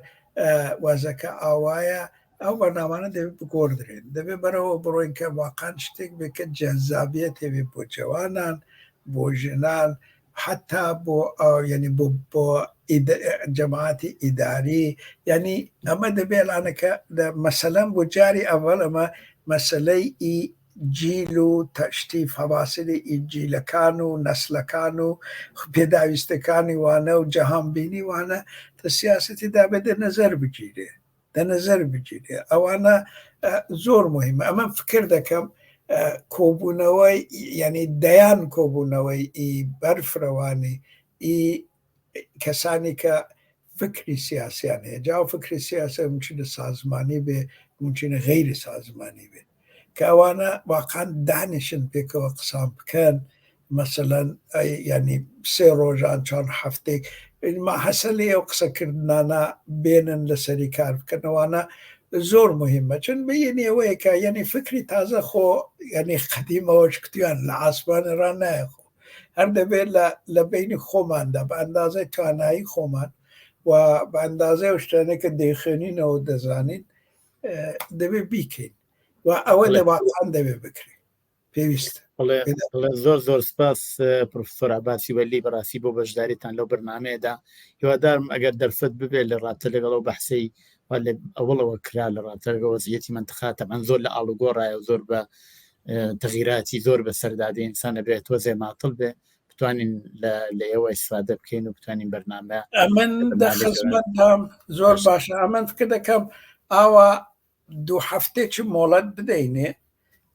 وازەکە ئاوایە ئەو بەرنامانە دەبێت بگۆڕدرێن دەبێت بەرەوە بڕۆین کە واقعا شتێک بێت کە جەزابیەت هەبێ بۆ جەوانان بۆ ژنان حتا بۆ یعنی بۆ بۆ جەماعەتی ئیداری یعنی ئەمە دەبێت لانەکە مەسەلەن بۆ جاری ئەوەل ئەمە مەسەلەی ئی جیل و تەشتی فەواسلی ئی جیلەکان و نەسلەکان و پێداویستەکانی وانە و جەهانبینی وانە تە سیاسەتی دابێت دە نەزەر بگیرێ دە نەزەر بگیرێ ئەوانە زۆر مهمە ئەمە فکر دەکەم کۆبوونەوەی یعنی دەیان کۆبوونەوەی ئی بەرفرەوانی ئی کەسانی کە فکری سیاسیان هەیە جا فکری سیاسی ممکنە سازمانی بێ ممکنە غەیری سازمانی بێ کە ئەوانە واقعا دانیشن پێکەوە قسان بکەن مەسەلەن ینی سێ ڕۆژان چەند هەفتێک ما هەسەلی ئەو قسەکردنانە بێنن لەسەری کار بکەنەوانە زۆر مهمە چون بینی ئەوەیە کە یعنی فکری تازە خۆ یعنی قەدیمەوە شکتیان لە ئاسمانە ڕا نایەخۆ هەر دەبێت لە لە بینی خۆماندا بە ئەندازەی توانایی خۆمان و بە ئەندازەی ئەو شتانەی کە دەیخوێنینەوە دەزانین دەبێت بیکەین و ئەوە لە واقعا دەبێت بکرێت پێویستە زۆر زۆر سپاس پرۆفسۆر عباسی وەلی بەڕاستی بۆ بەشداریتان لەو بەرنمەیەدا هیوادارم ئەگەر دەرفەت ببێت لە ڕابتە لەگەڵ ئەو بەحسەی لە ئەوڵەوە کرا لە ڕابتە لەگەڵ وەزعیەتی منتقا تەبعەن زۆر لە ئاڵوگۆڕایە و زۆر بە تەغیراتی زۆر بەسەردا دێ ئینسان ئەبێت تۆزێ ماتڵ بێ بتوانین لە ئێوە ئیسفادە بکەین و بتوانین بەرنامە ئەمن دە خزمەتدام زۆر باشە ئەمن فکر دەکەم ئاوا دوو هەفتێکی مۆڵەت بدەینێ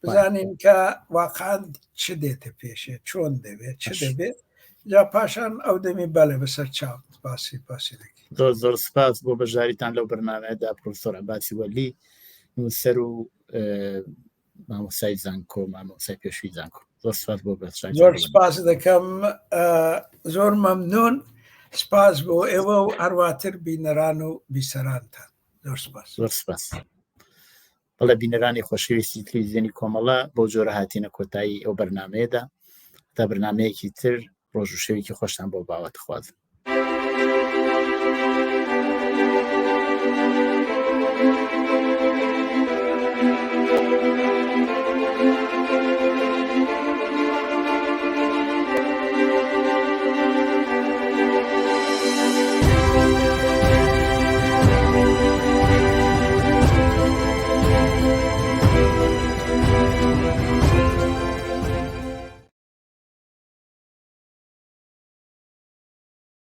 بزانین کە واقعا چ دێتە پێشێ چۆن دەبێت چ دەبێت جا پاشان ئەو دەمی بەڵێ بەسەر چاو باسی باسی دەکەین زۆر زۆر سپاس بۆ بەشداریتان لەو بەرنامەیەدا پرۆفسۆر عەباسی وەلی نووسەر و مامۆستای زانکۆ مامۆستای پێشووی زانکۆ زۆر سپاس بۆ بەشداری زۆر سپاس دەکەم زۆر مەمنون سپاس بۆ ئێوە و هەرواتر بینەران و بیسەرانتان زۆر سپاس زۆر سپاس بەڵێ بینەرانی خۆشەویستی تلویزیۆنی کۆمەڵە بەو جۆرە هاتینە کۆتایی ئەو بەرنمەیەدا تا بەرنمەیەکی تر ڕۆژ و شەوێکی خۆشتان بۆ باوەتخوازم.